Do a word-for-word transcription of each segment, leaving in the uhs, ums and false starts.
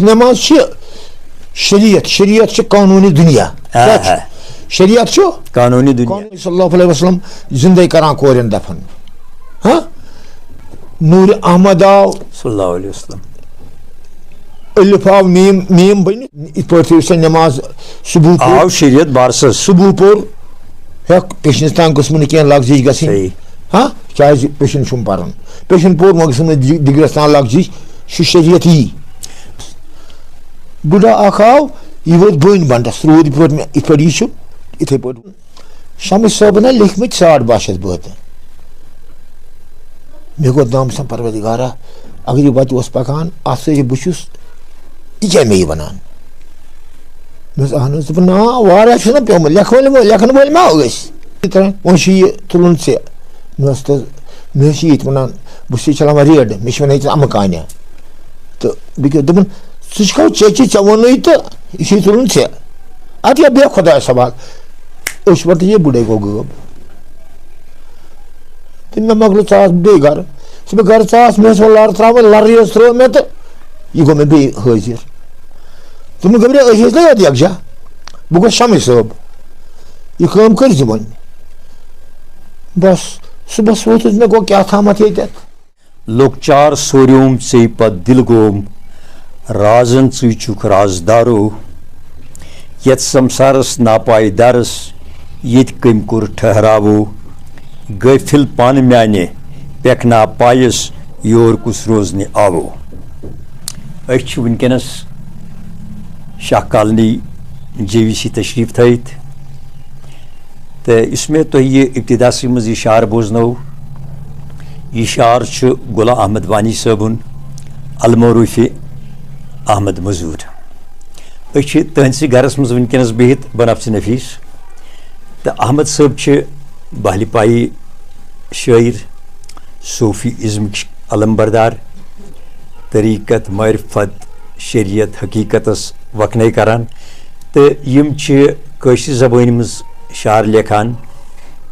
نماز چھِ شریعت، شریعت چھِ قانوٗنی دُنیا۔ آ، کیٛاہ چھُ؟ آ۔ شریعت چھُ قانوٗنی دُنیا۔ قانوٗن صلی اللہ علیہ وسلم زِندَے کران کورٮ۪ن دفن۔ ہاں؟ نوٗرِ احمد آو۔ صلی اللہ علیہ وسلم۔ الف آو میم، میم بٔنِتھ۔ یِتھ پٲٹھۍ تھٲیِو سا نماز صبح پوٚر۔ آو شریعت بارسَس۔ صبح پوٚر۔ ہیٚکھ پیشنس تام گٔژھ نہٕ کینٛہہ لغزِش گژھٕنۍ۔ صحیح۔ ہاں؟ کیٛازِ پیشن چھُم پرُن؟ پیشن پوٚر وۄنۍ گٔژھ نہٕ ڈِ-، ڈگرس تام لغزِش۔ چھُ شریعت یی۔ بُڈٕ اکھ آو، یہِ ووت بٔنۍ بنڈس، روٗد یِتھ پٲٹھۍ مےٚ، یِتھ پٲٹھۍ یہِ چھُ، یِتھے پٲٹھۍ۔ شمس صٲبن ہا لیکھمٕتۍ ساڑ باہ شیٚتھ بٲتھ۔ مےٚ گوٚو دم سان، پروردگارا، اگر یہِ وتہِ اوس پکان، اتھ سۭتۍ بہٕ چھُس، یہِ کیٛاہ مےٚ یہِ ونان؟ مےٚ اوس، اہن حظ، دوٚپُن، نا، واریاہ چھُنہ پیومُت، لیکھن وٲلۍ ما، لیکھن وٲلۍ ما ٲسۍ؟ یہِ ترٛٲے، وۄنۍ چھُ یہِ تُلُن ژےٚ۔ مےٚ اوس تَس، مےٚ ٲسۍ یہِ ییٚتہِ وَنان، بہٕ چھُسے چَلاوان ریڈ، مےٚ چھِ وَنان ییٚتہِ اَمہٕ کانہِ۔ تہٕ بہٕ کیٛاہ دوٚپُن، ژٕ چھُکھ ژےٚ کہِ ژےٚ ووٚنُے تہٕ یہِ چھُے تُلُن ژےٚ۔ اَدٕ کیٛاہ بیٚہہ خۄدایَس حوال۔ أچھ وَٹہٕ یہِ بُڈے گوٚو غٲب۔ تہٕ مےٚ مۄکلو ژاس بیٚیہِ گَرٕ۔ یُتھُے بہٕ گَرٕ ژاس، مےٚ ٲس وۄنۍ لَر ترٛاوٕنۍ، لَرٕے یٲژ ترٛٲو مےٚ تہٕ یہِ گوٚو مےٚ بیٚیہِ حٲضِر۔ دوٚپُن، گوٚبریا، أسۍ ٲسۍ نہ یوت یَکجاہ؟ بہٕ گوس شمس صٲب۔ یہِ کٲم کٔرۍ زِ وۄنۍ۔ بس، صُبحس ووتُس، مےٚ گوٚو کیٛاہ تھامَتھ ییٚتٮ۪تھ۔ لۄکچار سوریوم ژے پتہٕ دِل گوم، رازن ژٕے چھُکھ رازدارو۔ یتھ سمسارس ناپایدارس، ییٚتہِ کٔمۍ کوٚر ٹھہراوو۔ غٲفِل پانہٕ میانہِ، پٮ۪کھ نا پایس، یور کُس روزنہِ آوو۔ أسۍ چھِ وٕنکیٚنَس Shah colony J V C تشریٖف تھٲوِتھ، تہٕ یُس مےٚ تۄہہِ یہِ ابتداسٕے منٛز یہِ شعر بوزنوو، یہِ شعر چھُ غلام احمد وانی صٲبُن، المعروف احمد مزور۔ أسۍ چھِ تٕہٕنٛدسٕے گرس منٛز وٕنکیٚنَس بِہِتھ، بنفسِ نفیس، تہٕ احمد صٲب چھِ بہلہِ پایی شٲعر، صوفی ازمٕکۍ علمبردار، طریقت، معرفت، شریعت، حقیقتس وکھنے کران، تہٕ یِم چھِ کٲشرِ زبٲنۍ منٛز شعر لیکھان،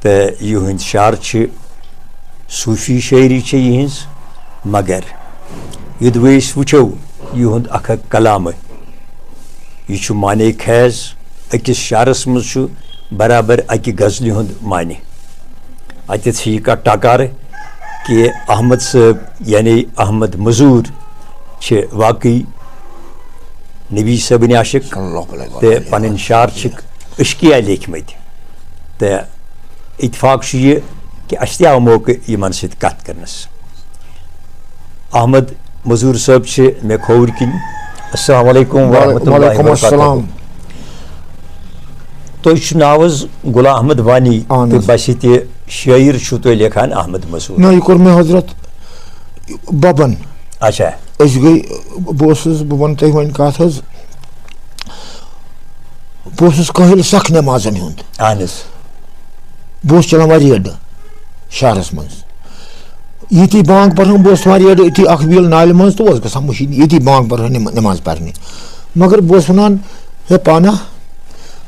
تہٕ یِہٕنٛدۍ شعر چھِ صوفی شٲعری چھِ یِہٕنٛز، مگر یوٚدوَے أسۍ وٕچھو یِہُنٛد اکھ اکھ کلامہٕ، یہِ چھُ معنی خیز۔ أکِس شعرس منٛز چھُ برابر اکہِ غزلہِ ہُنٛد معنی۔ اتٮ۪تھ چھِ یہِ کتھ ٹکارٕ کہِ احمد صٲب، یعنی احمد مزور، چھِ واقعی نبی صٲبٕنۍ عاشق صلی اللہ علیہ وسلم۔ تہٕ پنٕنۍ شعر چھِکھ عشقیہ لیکھمٕتۍ۔ تہٕ اتفاق چھُ یہِ کہِ اسہِ تہِ آو موقعہٕ یِمن سۭتۍ کتھ کرنس۔ احمد مزور صٲب چھِ مےٚ کھووُر کِنۍ۔ السلام علیکم ورحمۃ اللہ وعلیکم وبرکاتہ۔ السلام۔ تُہۍ چھِو ناو حظ غلام احمد وانی، اہن تہٕ حظ۔ بس یہِ تہِ شٲعر چھِو تُہۍ لیکھان احمد مزور۔ نہ، یہِ کوٚر مےٚ حضرت ببن۔ اچھا۔ أسۍ گٔے، بہٕ اوسُس، بہٕ وَنہٕ تۄہہِ وۄنۍ کَتھ حظ، بہٕ اوسُس کٲہِل سَکھ نٮ۪مازَن ہُنٛد۔ اہن حظ۔ بہٕ اوسُس چلاوان ریڈٕ شہرَس منٛز۔ ییٚتی بانٛگ پَران، بہٕ اوسُس تھاوان ریڈٕ أتی اَکھ ویٖل نالہِ منٛز تہٕ اوس گژھان مٔشیٖد، ییٚتی بانٛگ پَران نٮ۪ما-، نٮ۪ماز پَرنہِ۔ مگر بہٕ اوسُس وَنان، ہے پانہ،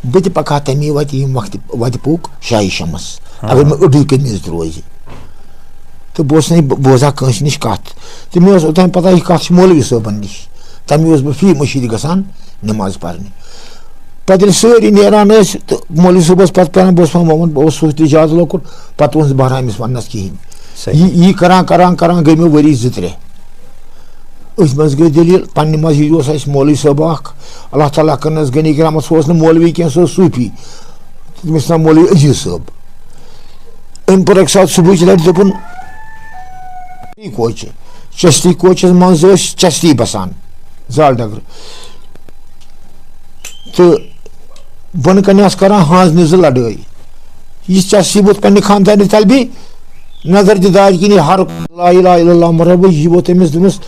بہٕ تہِ پَکہٕ ہا تَمی وَتہِ، ییٚمہِ وَقتہٕ، وَتہِ پوٚک شاہی شمس، اگر مےٚ أڈٕے قمیٖض تہِ روزِ۔ تہٕ بہٕ اوسُس نہٕ یہِ بوزان کٲنٛسہِ نِش کَتھ۔ تہٕ مےٚ اوس اوٚتام پَتہ، یہِ کَتھ چھِ مولوی صٲبَن نِش۔ تَمہِ اوس بہٕ فی مٔشیٖدِ گژھان نٮ۪ماز پَرنہِ۔ پَتہٕ ییٚلہِ سٲری نیران ٲسۍ تہٕ مولوی صٲب اوس پَتہٕ پَران، بہٕ اوسُس وَنان، وۄنۍ وَن، بہٕ اوسُس تہِ زیادٕ لۄکُٹ، پَتہٕ اوس نہٕ بہران أمِس وَننَس کِہیٖنۍ۔ صحیح۔ یہِ، یہِ کَران، کَران، کَران گٔے مےٚ ؤری زٕ ترٛےٚ۔ أتھۍ منٛز گٔے دٔلیٖل، پننہِ منٛز یہِ اوس اَسہِ مولوی صٲب اکھ، اللہ تعالیٰ کٔرنَس غنی کرامت، سُہ اوس نہٕ مولوی کینٛہہ، سُہ اوس صوٗفی۔ تٔمِس ناو مولوی عزیز صٲب۔ أمۍ پوٚر اَکہِ ساتہٕ صُبحٕچ لَٹہِ دوٚپُن، کوچہِ، چشتی کوچَس منٛز ٲسۍ چشتی بسان، زال ڈگرٕ۔ تہٕ بۄنہٕ کنہِ آسہٕ کران ہٲنزنہِ زٕ لڑٲے۔ یہِ چشتی ووت پننہِ خاندارنہِ طلبہِ، نظر دِدار کِنۍ ہر لا الہ الا اللہ محمد رسول، یہِ ووت أمِس، دوٚپمَس،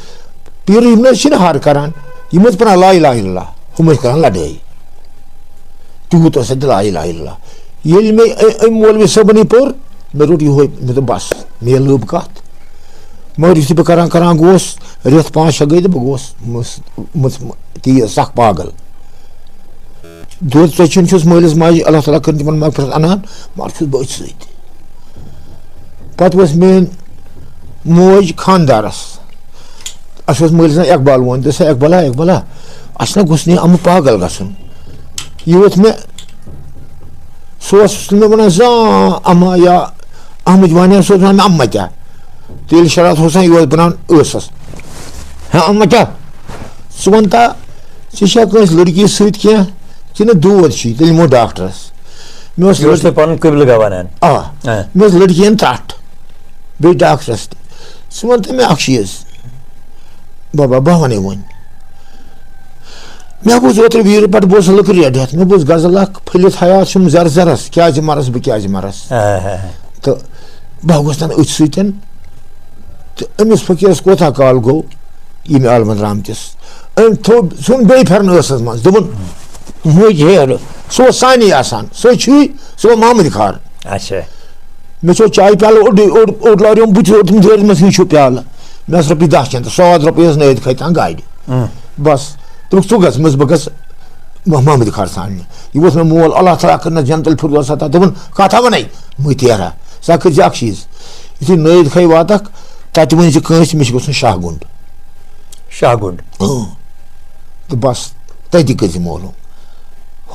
پیٖرٕ، یِم نہٕ حظ چھِنہٕ ہر کران، یِم حظ پران لا الہ الا اللہ، ہُم ٲسۍ کران لڑٲے۔ تیوٗت اوس اَتہِ لا الہ الا اللہ۔ ییٚلہِ مےٚ أ-، أمۍ مولوی صٲبَن یہِ پوٚر، مےٚ روٚٹ یِہوے، مےٚ دوٚپ، بس، مےٚ لٔب کَتھ۔ مگر یُتھُے بہٕ کران کران گوس، رٮ۪تھ پانٛژھ شےٚ گٔے تہٕ بہٕ گوس مس-، مس-، تیز سخ پاگل۔ دۄد ژۄچہِ ہُنٛد چھُس مٲلِس ماجہِ، اللہ تعالیٰ کٔرِن تِمن مغفرت عنان، مگر چھُس بہٕ أتھۍ سۭتۍ۔ پتہٕ ؤژھ میٲنۍ موج خاندارس۔ اَسہِ اوس مٲلِس وَنان اقبال وون، دوٚپُس، "ہے اقبالا، اقبالا، اَسہِ چھُنہ گوٚژھ نہٕ یہِ اَمہٕ پاگل گژھُن۔" یہِ ووٚتھ مےٚ، سُہ اوس نہٕ مےٚ وَنان زانٛہہ اَما یا احمد وانیان، سُہ اوس وَنان مےٚ اَما کیٛاہ۔ تیٚلہِ شرارت اوس آسان، یہِ اوس بَنان ٲسَس۔ "ہے اَما کیٛاہ؟ ژٕ وَن تا، ژےٚ چھا کٲنٛسہِ لٔڑکی سۭتۍ کینٛہہ کِنہٕ دود چھُے؟" تیٚلہِ نِمو ڈاکٹرَس۔ مےٚ اوس یہِ اوس لٔڑ-، تۄہہِ پَنُن قبلہٕ گواہ وَنان۔ آ، آ۔ مےٚ اوس لٔڑکی ہَن ترٛٹھ، بیٚیہِ ڈاکٹرَس تہِ۔ ژٕ وَن تہٕ مےٚ اَکھ چیٖز، بابا، بہٕ وَنے وۄنۍ۔ مےٚ بوٗز اوترٕ ویٖرٕ پٮ۪ٹھ، بہٕ اوسُس لٔکٕر ریڈ ہٮ۪تھ، مےٚ بوٗز غزل اکھ، "پھٔلِتھ حیات چھُم زر زرس، کیازِ مرس بہٕ، کیازِ مرس؟" آ، آ، آ۔ تہٕ بہٕ گوٚژھ تَن أتھۍ سۭتۍ۔ تہٕ أمِس فقیٖرس کوتاہ کال گوٚو ییٚمہِ عالمہٕ درٛامتِس؟ أمۍ تھوٚو، ژھُن بیٚیہِ پھٮ۪رن ٲسس منٛز، دوٚپُن، "مٔج ہیر"۔ سُہ اوس سانی آسان، سُہ چھُے، سُہ گوٚو محمد خار۔ اچھا۔ مےٚ چیوٚو چایہِ پیالہٕ اوٚڑُے، اوٚڑ، اوٚڑ لاریوم بٕتھِ، اوٚڑ تِم دٲرۍ مےٚ ژھٕنِتھ چیوٚو پیالہٕ۔ مےٚ ٲس رۄپیہِ دَہ چَندٕ، ساس رۄپیہِ ٲس نٲیِد کھٔتۍ تام گاڑِ۔ اۭں۔ بس۔ دوٚپُکھ، "ژٕ گژھ، مےٚ ٲس، بہٕ گژھٕ محمد خار ژھانٛڈنہِ۔" یہِ ووت مےٚ مول، اللہ تعالیٰ کٔرنَس جنت الفردوس عطا۔ دوٚپُن، "کَتھا وَنَے، مٔتۍ یارا، ژٕ ہا کٔرۍ زِ اَکھ چیٖز۔ یُتھُے نٲیِد کھَے واتَکھ، تَتہِ ؤنۍ زِ کٲنٛسہِ، مےٚ چھُ گژھُن شاہ گُنٛڈ۔" شاہ گُنٛڈ۔ اۭں۔ تہٕ بس، تَتی کٔرۍ زِ مولوٗم۔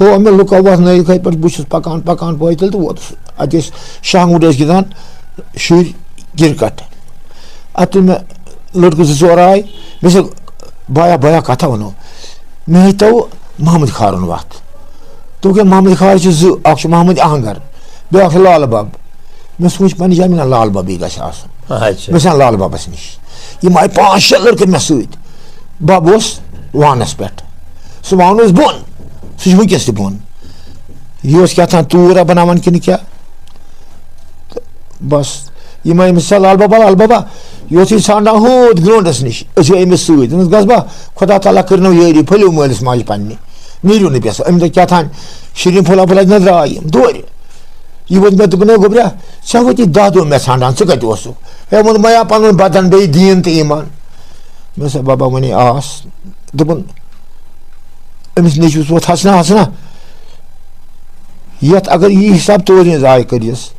ہو، مےٚ لُکو وۄتھ نٲیِد کھَے پٮ۪ٹھ، بہٕ چھُس پَکان، پَکان پٲدٕلۍ تہٕ ووتُس۔ اَتہِ ٲسۍ شاہ گُنٛڈ ٲسۍ گِنٛدان شُرۍ کرکٹ۔ اَتہِ مےٚ لٔڑکہٕ زٕ ژور آے، مےٚ چھِ، "بایا، بایا، کَتھا وَنو؟ مےٚ ہیٚتو محمد خارُن وَتھ۔" دوٚپُکھ، "ہے، محمد خار چھِ زٕ، اَکھ چھُ محمد آہنگر، بیٛاکھ چھُ لال بب۔" مےٚ سوٗنٛچ پنٛنہِ جایہِ، مےٚ لال ببٕے گژھِ آسُن۔ اچھا۔ مےٚ چھِ لال ببس نِش۔ یِم آیہِ پانٛژھ شےٚ لٔڑکہٕ مےٚ سۭتۍ۔ بب اوس وانَس پٮ۪ٹھ۔ سُہ وان اوس بۄن۔ سُہ چھُ وٕنۍکٮ۪س تہِ بۄن۔ یہِ اوس کیٛاہ تام توٗر بناوان کِنہٕ کیٛاہ؟ تہٕ بس، یِم آیہِ أمِس، "لال بابا، لال بابا"، یہِ اوس یہِ ژھانٛڈان ہوٗت گرٛاوُنٛڈَس نِش۔ أسۍ گٔے أمِس سۭتۍ۔ دوٚپمَس، "گژھ با، خۄدا تعالیٰ کٔرِنو یٲری، پھٔلِو مٲلِس ماجہِ پنٛنہِ۔ نیٖرِو نہٕ پٮ۪س"۔ أمۍ دوٚپ، "کیٛاہ تام شیٖرِنۍ پھوٚلہ پھوٚلہ نظرٕ آیہِ یِم دورِ۔" یہِ ووٚن مےٚ، دوٚپُن، "ہے گوٚبرا، ژےٚ وٲتی دَہ دۄہ مےٚ ژھانٛڈان، ژٕ کَتہِ اوسُکھ؟ ہے، ووٚن، مےٚ آو پَنُن بدن بیٚیہِ دیٖن تہٕ ایٖمان۔" مےٚ دوٚپُس، "ہے بابا، وَنے آس۔" دوٚپُن، أمِس نیٚچوِس ووت حسنہ، حسنہ، یَتھ اگر یہِ حساب توزن ضایع کٔرِس،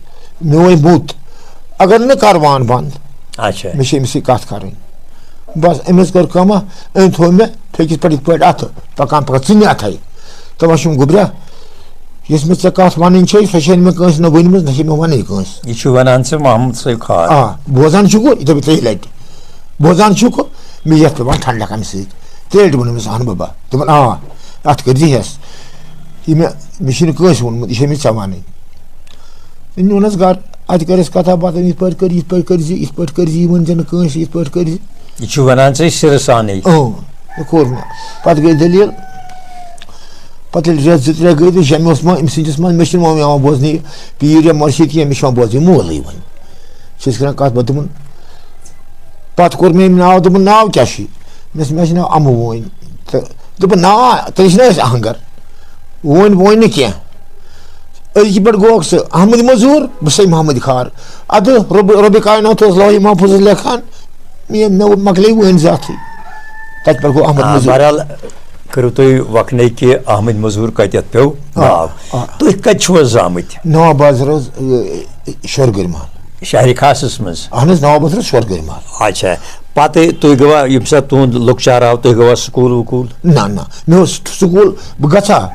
میون موت، اگر نہٕ کروان بنٛد، اچھا۔ مےٚ چھِ أمِس سۭتۍ کَتھ کَرٕنۍ۔ بس، أمِس کٔر کٲمہ، أمۍ تھوٚو مےٚ پھیٚکِس پٮ۪ٹھ یِتھ پٲٹھۍ اَتھٕ، پَکان پَکان ژٕ نہِ اَتھَے۔ دَپان چھُم، "گوٚبرا، یۄس مےٚ ژےٚ کَتھ وَنٕنۍ چھے، سۄ چھے نہٕ مےٚ کٲنٛسہِ نہ ؤنمٕژ، نہ چھے مےٚ وَنٕنۍ کٲنٛسہِ۔" یہِ چھُ وَنان ژٕ محمد صٲب خان۔ آ، بوزان چھُکھ، یہِ دوٚپ ترٛیٚیہِ لَٹہِ۔ بوزان چھُکھ، مےٚ یَتھ پٮ۪وان ٹھنٛڈک اَمہِ سۭتۍ۔ ترٛیٚیہِ لَٹہِ ووٚنُم أمِس، "اَہَن بَبا۔" دوٚپُن، "آ، اَتھ کٔرۍ زِ ہٮ۪س۔ یہِ مےٚ، مےٚ چھُنہٕ کٲنٛسہِ ووٚنمُت، یہِ چھےٚ مےٚ ژےٚ وَنٕنۍ۔" أمۍ نیوٗنَس گَرٕ، اَتہِ کٔر اَسہِ کَتھا باتھ، یِتھ پٲٹھۍ کٔرۍ، یِتھ پٲٹھۍ کٔرۍ زِ، یِتھ پٲٹھۍ کٔرۍ زِ، یہِ ؤنۍ زِ نہٕ کٲنٛسہِ، یِتھ پٲٹھۍ کٔرۍ زِ۔ یہِ چھُ وَنان ژےٚ سِرٕ سانٕے۔ اۭں، یہِ کوٚر مےٚ۔ پَتہٕ گٔے دٔلیٖل، پَتہٕ ییٚلہِ رٮ۪تھ زٕ ترٛےٚ گٔے تہٕ مےٚ اوس ما أمۍ سٕنٛدِس منٛز، مےٚ چھُنہٕ وۄنۍ یِوان بوزنہٕ یہِ پیٖر یا مُرشِد کینٛہہ، مےٚ چھُ یِوان بوزنہٕ یہِ مولٕے وۄنۍ۔ چھِ أسۍ کَران کَتھ باتھ، دوٚپُن، پَتہٕ کوٚر مےٚ أمۍ ناو، دوٚپُن، "ناو کیٛاہ چھُے؟" مےٚ دوٚپُس، "مےٚ چھُ ناو اَمہٕ وٲنۍ۔" تہٕ دوٚپُن، "نا، تیٚلہِ چھِنہٕ أسۍ اَہنٛگر؟" وۄنۍ وۄنۍ نہٕ کینٛہہ۔ أزکہِ پٮ۪ٹھ گوٚوکھ ژٕ احمد مزوٗر، بہٕ چھُسَے محمد خار۔ اَدٕ رۄب، رۄبِ کاینات اوس لوحِ محفوٗظَس لیکھان، مےٚ، مےٚ مۄکلے وۄنۍ ذاتھٕے۔ تَتہِ پٮ۪ٹھ گوٚو احمد آ، مزوٗر۔ بہرحال کٔرِو تُہۍ وۄکھنَے کہِ احمد مزوٗر کَتٮ۪تھ پیوٚو آ، ناو۔ آ۔ تُہۍ کَتہِ چھِو حظ زامٕتۍ؟ نواب بازر حظ، اِ، اِ، شورگٔرۍ محل۔ شہرِ خاصَس منٛز؟ اَہَن حظ، نواب بازر حظ شورگٔرۍ محل۔ اچھا، پَتہٕ تُہۍ گٔوا، ییٚمہِ ساتہٕ تُہُنٛد لۄکچار آو، تُہۍ گٔوا سکوٗل وکوٗل؟ نہ، نہ، مےٚ اوس سکوٗل، بہٕ گژھا؟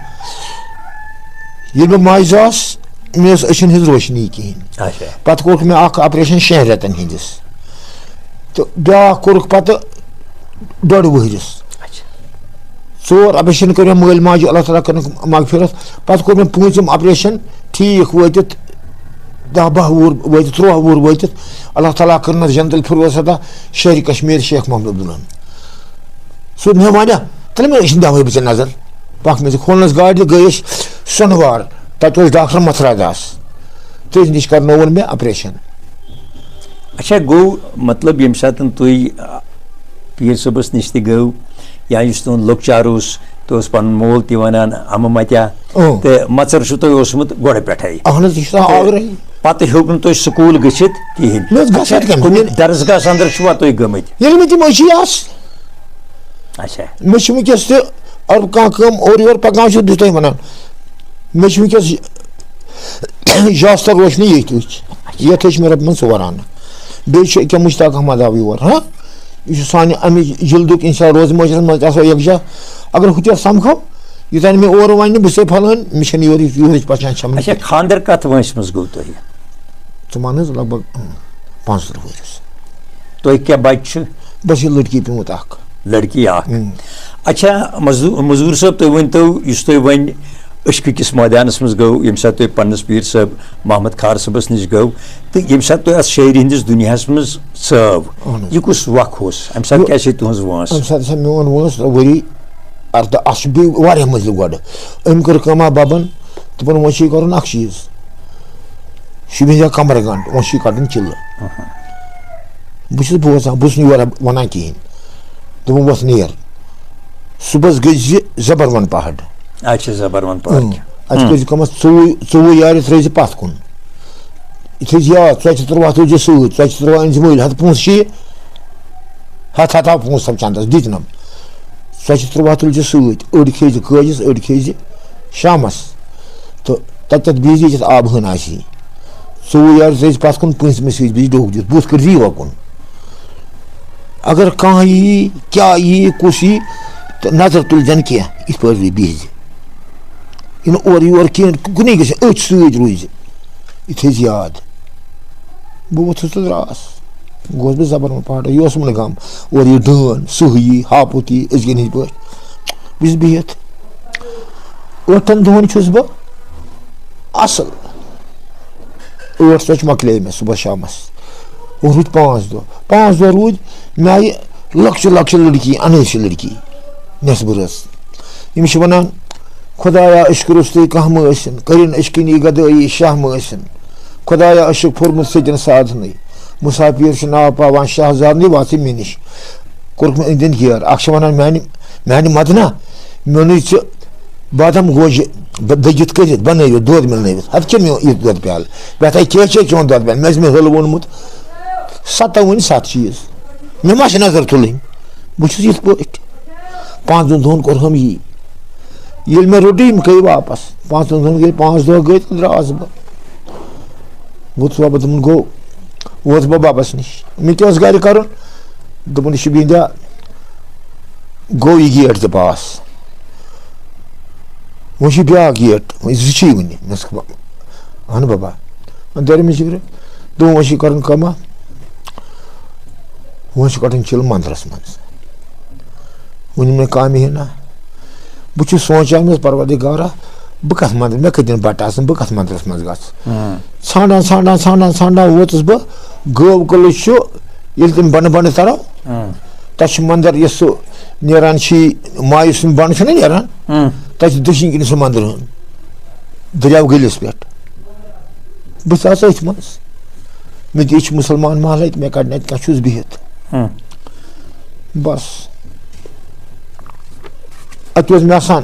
ییٚلہِ بہٕ ماجہِ زاس، مےٚ ٲس أچھَن ہٕنٛز روشنی کِہیٖنۍ۔ اچھا۔ پَتہٕ کوٚرُکھ مےٚ اَکھ آپریشن شٮ۪ن رٮ۪تَن ہٕنٛدِس۔ تہٕ بیٛاکھ کوٚرُکھ پَتہٕ ڈۄڈ ؤہرِس۔ اچھا۔ ژور آپریشن کٔر مےٚ مٲلۍ ماجہِ، اللہ تعالیٰ کٔرنَکھ مغفرت۔ پَتہٕ کوٚر مےٚ پوٗنٛژِم آپریشن، ٹھیٖک وٲتِتھ دَہ باہ وُہُر وٲتِتھ، تُرٛواہ وُہُر وٲتِتھ، اللہ تعالیٰ کٔرنَس جنت الفردوس عطا، شہرِ کشمیر شیخ محمد عبداللہن۔ سُہ مےٚ وَنیا، تَلہٕ مےٚ، أسۍ چھِنہٕ دَوہٕے بہٕ ژےٚ نظر۔ پَکھ مےٚ ژٕ کھولنَس گاڑِ تہٕ گٔے أسۍ سۄنوار۔ تَتہِ اوس ڈاکٹر مَتھرا داس۔ تٔمِس نِش کَرنووُن مےٚ آپریشن۔ اچھا، گوٚو مطلب، ییٚمہِ ساتہٕ تُہۍ، آ، پیٖر صٲبَس نِش تہِ گٔو، یا یُس تُہُنٛد لۄکچار اوس، تُہۍ اوس پَنُن مول تہِ وَنان، اَمہٕ مَتیا، اۭں۔ تہٕ مَژَر چھُ تۄہہِ اوسمُت گۄڈٕ پٮ۪ٹھَے۔ اَہَن حظ، یہِ چھُ آسان تہٕ آورَے۔ پَتہٕ ہیوٚک نہٕ تُہۍ سکوٗل گٔژھِتھ کِہیٖنۍ۔ مےٚ اوس گژھان اچھا، کَمہِ کُنہِ ساتہٕ؟ درسگاہ اَندَر چھُوا تُہۍ گٔمٕتۍ؟ ییٚلہِ مےٚ تِم أچھی آسہٕ۔ اچھا۔ مےٚ چھُ وٕنکیٚس تہِ، اگر کانٛہہ کٲم اورٕ یورٕ پَکان چھُ، بہٕ چھُس تۄہہِ وَنان، مےٚ چھُ وٕنکیٚس یہِ، یاسر روشنی ییٚتہِ وٕچھ، یَتھ ہیٚچھ مےٚ رۄبہِ منٛز ژور اَنہٕ۔ بیٚیہِ چھُ أکیٛاہ مُشتاق احمد آو یور، ہاں؟ یہِ چھُ سانہِ اَمہِ جِلدُک، اِنشاء اللہ، روزِ معاشرَس منٛز تہِ آسو یَکجاہ۔ اگر ہُتہِ آسو سَمکھو، یوٚتام مےٚ اورٕ وَنہِ نہٕ، بہٕ چھُسے پھلٲنۍ، مےٚ چھَنہٕ یورٕچ، یورٕچ پہچان چھَم نہٕ اچھا، کینٛہہ۔ خانٛدر کَتھ وٲنٛسہِ منٛز گوٚو تۄہہِ؟ ژٕ وَن حظ، لگ بگ، اۭں، پانٛژترٕٛہ ؤرِس۔ تۄہہِ کیٛاہ بَچہِ چھِ؟ بَس یہِ لٔڑکی پیوٗنٛت اَکھ۔ لٔڑکی اَکھ۔ اۭں۔ اچھا، مزدو-، مزوٗر صٲب، تُہۍ ؤنۍ تو، یُس تُہۍ وۄنۍ عشقہٕ کِس مٲدانَس منٛز گوٚو، ییٚمہِ ساتہٕ تُہۍ پنٛنِس پیٖر صٲب محمد خار صٲبَس نِش گوٚو، تہٕ ییٚمہِ ساتہٕ تُہۍ اَتھ شٲعری ہِنٛدِس دُنیاہَس منٛز ژٲو، اہن حظ۔ یہِ کُس وق اوس؟ اَمہِ ساتہٕ یہِ کیٛاہ چھِ تُہٕنٛز وٲنٛس؟ اَمہِ ساتہٕ ہسا میون وٲنٛس ؤری اَرداہ، اَتھ چھُ بیٚیہِ واریاہ مٔنٛزِل گۄڈٕ۔ أمۍ کٔر کٲمہ بَبَن، دوٚپُن، "وۄنۍ چھُے کَرُن اَکھ چیٖز، شُبہِ ہِنٛدِ کَمرٕ گنٛڈ، وۄنۍ چھُے کَڑُن چِلہٕ۔" بہٕ چھُس بوزان، بہٕ چھُس نہٕ یورٕ وَنان کِہیٖنۍ۔ دوٚپُن، "وۄتھ نیر، صُبحَس گٔژھۍ زِ زَبروَن پہاڑ۔" اچھا، زَبروَن پہاڑ۔ اۭں۔ اَتہِ ہُم۔ کٔرۍ زِ کٲم، ژوٚوُہ، ژوٚوُہ یارِ ترٛٲوۍ زِ پَتھ کُن۔ یہِ تھٲوۍ زِ یاد، ژۄچہِ ترٛوٚوا تُلۍ زِ سۭتۍ، ژۄچہِ ترٛوٚوا أنۍ زِ مٔلۍ، ہَتہٕ پونٛسہٕ چھِ یہِ، ہَتھ ہَتھ آو پونٛسہٕ سَمکھان تَس، دِتۍ نَم۔ ژۄچہِ ترٛوٚوا تُلۍ زِ سۭتۍ، أڑۍ کھیٚیہِ زِ کٲجِس، أڑۍ کھیٚیہِ زِ شامَس۔ تہٕ تَتہِ تَتھ بیٚیہِ زِ ییٚتٮ۪تھ آب ہٕن آسی، ژوٚوُہ یارِ ترٛٲوۍ زِ پَتھ کُن، پٲنٛژمہِ سۭتۍ بیٚیہِ ڈوٚکھ دِتھ، بُتھ کٔرۍ زِ یہِ وَکُن۔ اگر کانٛہہ یی، کیٛاہ یی، کُس یی، تہٕ نظر تُلۍ زٮ۪ن کینٛہہ، یِتھ پٲٹھۍ بیٚیہِ بِہزِ۔ یہِ نہٕ اورٕ یورٕ کینٛہہ، کُنُے گژھِ، أتھۍ سۭتۍ روزِ۔ یہِ تھٲیزِ یاد۔ بہٕ ووٚتھُس تہٕ درٛاس۔ گوس بہٕ زبروَن پہاڑ، یہِ اوسُم نہٕ غم۔ اورٕ یہِ ڈٲن، سٕہہ یی، ہاپُت یی، أزکٮ۪ن ہِنٛدۍ پٲٹھۍ۔ بہٕ چھُس بِہِتھ۔ ٲٹھن دۄہَن چھُس بہٕ اَصٕل۔ ٲٹھ ژۄچہِ مۄکلے مےٚ صُبحس شامَس۔ وۄنۍ روٗدۍ پانٛژھ دۄہ۔ پانٛژھ دۄہ روٗدۍ، مےٚ آیہِ لۄکچہِ لۄکچہِ لٔڑکی، اَنٲسۍ لٔڑکی، نٮ۪صبہٕ رٕژ۔ یِم چھِ وَنان، "خۄدایا، أسۍ کٔرٕس تُہۍ کانٛہہ مہٕ ٲسِن، کٔرِن أسۍ کِنی گدٲیی شاہ مہٕ ٲسِن۔ خۄدایا، أسۍ چھِکھ پھوٚرمُت سٔتٮ۪ن سادنٕے۔ مُسافِر چھِ ناو پاوان شاہ زادنٕے، واژٕے مےٚ نِش۔" کوٚرُکھ مےٚ أنٛدۍ أنٛدۍ گیر۔ اَکھ چھِ وَنان، "میٛانہِ، میٛانہِ مَدنہ، مےٚ نُے ژٕ بادام گوجہِ ب-، دٔگِتھ کٔرِتھ، بَنٲوِتھ، دۄد مِلنٲوِتھ۔ ہَتہٕ کھےٚ مےٚ یہِ دۄد پیالہٕ۔ بہٕ ہَتَے کیٛاہ چھے چون دۄد پیالہٕ؟ مےٚ آسہِ مےٚ حٲلہٕ ووٚنمُت۔ سَتَو ؤنۍ سَتھ چیٖز۔ مےٚ ما چھِ نظر تُلٕنۍ؟ بہٕ چھُس یِتھ پٲٹھۍ۔" پانٛژَن دۄہَن کوٚرہَم یی۔ ییٚلہِ مےٚ روٚٹٕے، یِم گٔے واپَس۔ پانٛژَن دۄہَن گٔے، پانٛژھ دۄہ گٔے تہٕ درٛاس بہٕ۔ ووٚتھُس بَبَس، دوٚپُن، "گوٚو۔" ووتُس بہٕ بَبَس نِش۔ مےٚ کیٛاہ اوس گَرِ کَرُن؟ دوٚپُن، "یہِ چھُ بِنٛدیا، گوٚو یہِ گیٹ تہِ پاس۔ وۄنۍ چھُ بیٛاکھ گیٹ، وۄنۍ زٕ چھِی وُنہِ۔" مےٚ دوٚپُس، "اَہَن بَبا۔" وۄنۍ دٲرِم جِگرٕ۔ دوٚپُن، "وۄنۍ چھُے کَرُن کٲمہ، وۄنۍ چھُ کَڑُن چِلہٕ مَنٛدرَس منٛز۔" وۄنۍ مےٚ کامہِ ہنا۔ بہٕ چھُس سونٛچان، مےٚ دوٚپُس، "پروردگارا، بہٕ کَتھ مَنٛدرَس، مےٚ کَتہِ دِن بَٹہٕ آسَن، بہٕ کَتھ مَنٛدرَس منٛز گژھٕ؟" ہاں۔ ژھانٛڈان، ژھانٛڈان، ژھانٛڈان، ژھانٛڈان ووتُس بہٕ گٲو کٔدلہٕ چھُ، ییٚلہِ تِم بَنہٕ بَنہٕ تَرو، ہاں۔ تَتھ چھُ مَنٛدَر، یُس سُہ نیران چھُ، مایوٗس سُنٛد بَنہٕ چھُنہ نیران، ہاں۔ تَتھ چھُ دٔچھِنۍ کِنۍ سُہ مَنٛدَر ہن، دٔریاو گٔلِس پٮ۪ٹھ۔ بہٕ ژاس أتھۍ منٛز۔ مےٚ تہِ چھُ مُسلمان محلہٕ، مےٚ کَڑِ نَتہِ کانٛہہ، چھُس بِہِتھ۔ ہاں۔ بَس۔ اَتہِ اوس مےٚ آسان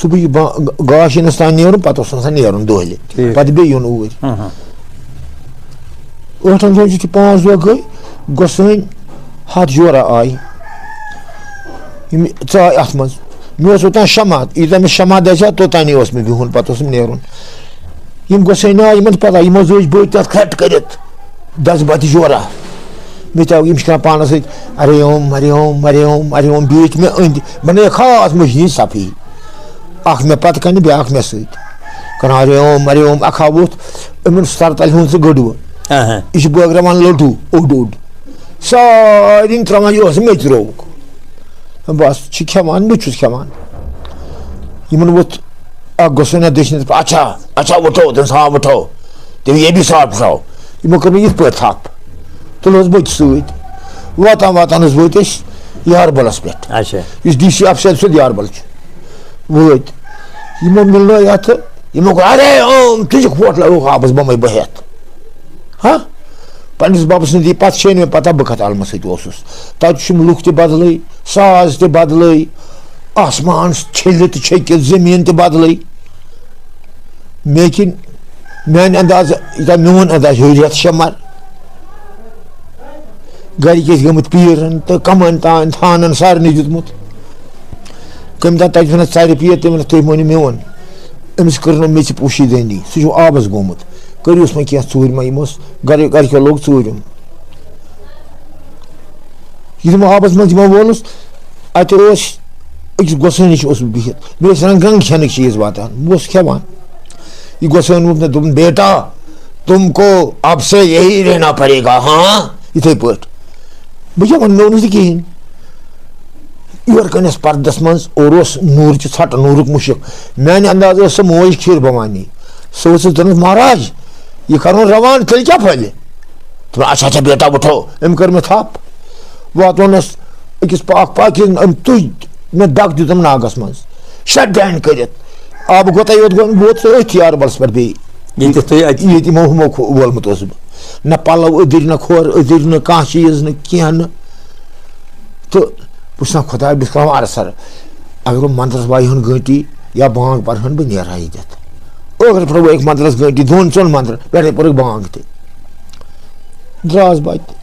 صُبحٕے با-، گاش یِنَس تام نیرُن، پَتہٕ اوس آسان نیرُن دۄہلہِ۔ ٹھیٖک۔ پَتہٕ بیٚیہِ یُن اوٗرۍ۔ ہاں، ہاں۔ ٲٹھَن دۄہَن چھِ پانٛژھ دۄہ گٔے، گۄسٲنۍ ہَتھ جورا آیہِ۔ یِم ژاے اَتھ منٛز۔ مےٚ اوس اوٚتام شمع، یوٗتاہ مےٚ شمع دَزِ ہا، توٚتانی اوس مےٚ بِہُن، پَتہٕ اوسُم نیرُن۔ یِم گۄسٲنۍ آے، یِمَن چھِ پَتہ، یِمو زٲج بٔتۍ تَتھ کھرٛٹ کٔرِتھ دَزٕ بَتہِ جورا۔ مےٚ تہِ آو، یِم چھِ کَران پانَس سۭتۍ، "ارے اوم، ارے اوم، ارے اوم، ارے اوم"، بیٖٹھۍ مےٚ أنٛدۍ، بَنٲیِکھ خاص مٔجیٖد صفٲیی۔ اَکھ مےٚ پَتہٕ کَنہِ، بیٛاکھ مےٚ سۭتۍ۔ کَران، "ارے اوم، ارے اوم"، اَکھ ہا ووٚتھ، أمِس سَر تَلہِ ہُنٛد سُہ گٔڈوٕ۔ اہاں۔ یہِ چھُ بٲگراوان لٔڈوٗ، اوٚڑ اوٚڑ۔ سارنٕے ترٛاوان، یہِ اوس مےٚ تہِ رووُکھ۔ بَس، چھِ کھٮ۪وان، بہٕ چھُس کھٮ۪وان۔ یِمَن ووٚتھ اَکھ گۄسٲنۍ دٔچھنہِ طرفہٕ، "اچھا، اچھا، وٕٹھو"، تٔمِس، "ہاں، وٕٹھو"۔ تٔمۍ، "یہِ بھی صاف تھاو"۔ یِمو کٔر مےٚ یِتھ پٲٹھۍ تھَپھ۔ تُلہٕ حظ بہٕ تہِ سۭتۍ۔ واتان واتان حظ وٲتۍ أسۍ یاربَلَس پٮ۪ٹھ۔ اچھا۔ یُس ڈی سی آفسَس سیوٚد یاربَل چھُ۔ وٲتۍ۔ یِمو مِلنٲے اَتھٕ، یِمو کوٚر، "ارے اوم، تُجہِ کھوٹ لگوو آبَس بۄمَے بہٕ ہٮ۪تھ۔" ہاں؟ پنٛنِس بَبَس نزدیٖک، پَتہٕ چھے نہٕ مےٚ پَتہ بہٕ کَتھ عالمَس سۭتۍ اوسُس۔ تَتہِ چھِ یِم لُکھ تہِ بدلٕے، ساز تہِ بدلٕے، آسمان چھٔلِتھ چھٔکِتھ، زٔمیٖن تہِ بدلٕے۔ مےٚ کِنۍ، میٛانہِ اندازٕ، یوٗتاہ میون اندازٕ ہیوٚر یَتھ شمر۔ گَرِکۍ ٲسۍ گٔمٕتۍ پیٖرَن تہٕ کَمَن تام تھانَن سارنٕے دیُتمُت۔ کٔمۍ تام تَتہِ ووٚنُکھ، "ژَرِ پیٖر"، تٔمۍ ووٚنُکھ، "تُہۍ مٲنِو میون، أمِس کٔر نہٕ میٚژِ پوٗشی دٲنی، سُہ چھُ آبَس گوٚمُت، کٔرِوس وۄنۍ کینٛہہ ژوٗرِ ما یِموس"، گَرِ، گَرِکیو لوگ ژوٗرِم۔ یُتھُے بہٕ آبَس منٛز یِوان وولُس، اَتہِ اوس أکِس گۄسٲنِس اوسُس بہٕ بِہِتھ، مےٚ ٲسۍ رنٛگ رنٛگ کھٮ۪نٕکۍ چیٖز واتان، بہٕ اوسُس کھٮ۪وان۔ یہِ گۄسٲنۍ ووٚن مےٚ، دوٚپُن، "بیٹا، تم کو اب سے یہی رہنا پڑے گا، ہاں؟" یِتھَے پٲٹھۍ۔ بہٕ کیٛاہ وَنہٕ، مےٚ ووٚنُس نہٕ کِہیٖنۍ۔ یورٕ کَنٮ۪س پردَس منٛز اورٕ اوس نوٗرٕچہِ ژھٹہٕ، نوٗرُک مُشُک۔ میٛانہِ اندازٕ ٲس سۄ موج کھیٖر بھوانی۔ سۄ ؤژھٕس، دوٚپنَس، "مہراج، یہِ کَرُن روان، تیٚلہِ کیٛاہ پھٔلہِ؟" دوٚپُن، "اچھا، اچھا، بیٹا، اُٹھو۔" أمۍ کٔر مےٚ تھپھ۔ واتنوونَس أکِس پاک پاکیٖزَن، أمۍ تُج مےٚ، دَگ دیُتُم ناگَس منٛز۔ شٹ ڈاین کٔرِتھ۔ آبہٕ گوتَے یوت گوٚو، بہٕ ووتُس أتھۍ یاربَلَس پٮ۪ٹھ بیٚیہِ۔ ییٚتہِ تُہۍ اَتہِ ییٚتہِ یِمو ہُمو کھو-، وولمُت اوسُس بہٕ۔ نہ پَلَو أدٕرۍ، نہ کھۄر أدٕرۍ، نہ کانٛہہ چیٖز، نہ کینٛہہ نہٕ۔ تہٕ بہٕ چھُس وَنان، خۄدایا، بہٕ چھُس کَران وارٕ سَر۔ اگر بہٕ مَندرَس وایہِ ہَن گٲنٛٹی یا بانٛگ پَرٕ ہَن، بہٕ نیرٕ ہا ییٚتٮ۪تھ۔ ٲخرَس پٮ۪ٹھ وٲیِکھ مَندرَس گٲنٛٹی، دۄن ژۄن مَندرَن پٮ۪ٹھَے پٔرٕکھ بانٛگ تہِ۔ درٛاس بہٕ اَتہِ۔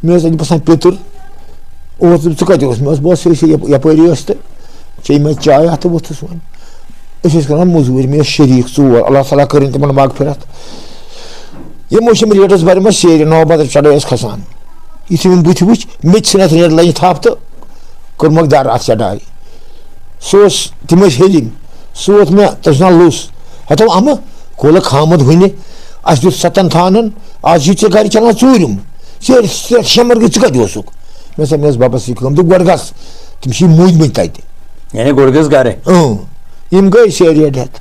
مےٚ ٲس اَتہِ باسان پیٚتٕر۔ اوس دوٚپُن، "ژٕ کَتہِ اوس؟" مےٚ اوس، بہٕ اوسُس أسۍ یَپ-، یَپٲری ٲسۍ تہٕ چیٚیہِ مےٚ چاے اَتھ تہٕ ووٚتھُس وۄنۍ۔ أسۍ ٲسۍ کَران مٔزوٗرۍ، مےٚ ٲسۍ شریٖک ژور، اللہ تعالیٰ کٔرِن تِمَن مغفرت۔ یِمو چھِ یِم ریٹَس بَرِمَژٕ سیرِ، نو بدر چڑٲے ٲسۍ کھسان۔ یُتھُے یِم بٕتھِ وٕچھ، مےٚ تہِ ژھٕنۍ اَتھ ریٹ لَنہِ تھپھ تہٕ کوٚرمَکھ دَر اَتھ چڑاے۔ سُہ اوس، تِم ٲسۍ ہیٚلِم۔ سُہ ووت مےٚ، تَس ناو لوٚس۔ ہَتو اَمہٕ کولَکھ ہامَد ہُنہِ، اَسہِ دیُت سَتَن تھانَن، آز چھُے ژےٚ گَرِ چَلان ژوٗرِم۔ ژےٚ، ژےٚ شےٚ مَرگہٕ ژٕ کَتہِ اوسُکھ؟ مےٚ سا، مےٚ ٲس بَبَس یہِ کٲم، دوٚپ، "گۄڈٕ گژھ، تِم چھِ موٗدمٕتۍ تَتہِ۔" یعنی گۄڈٕ گٔژھ گَرٕ۔ اۭں، یِم گٔے سیرِ ہٮ۪تھ۔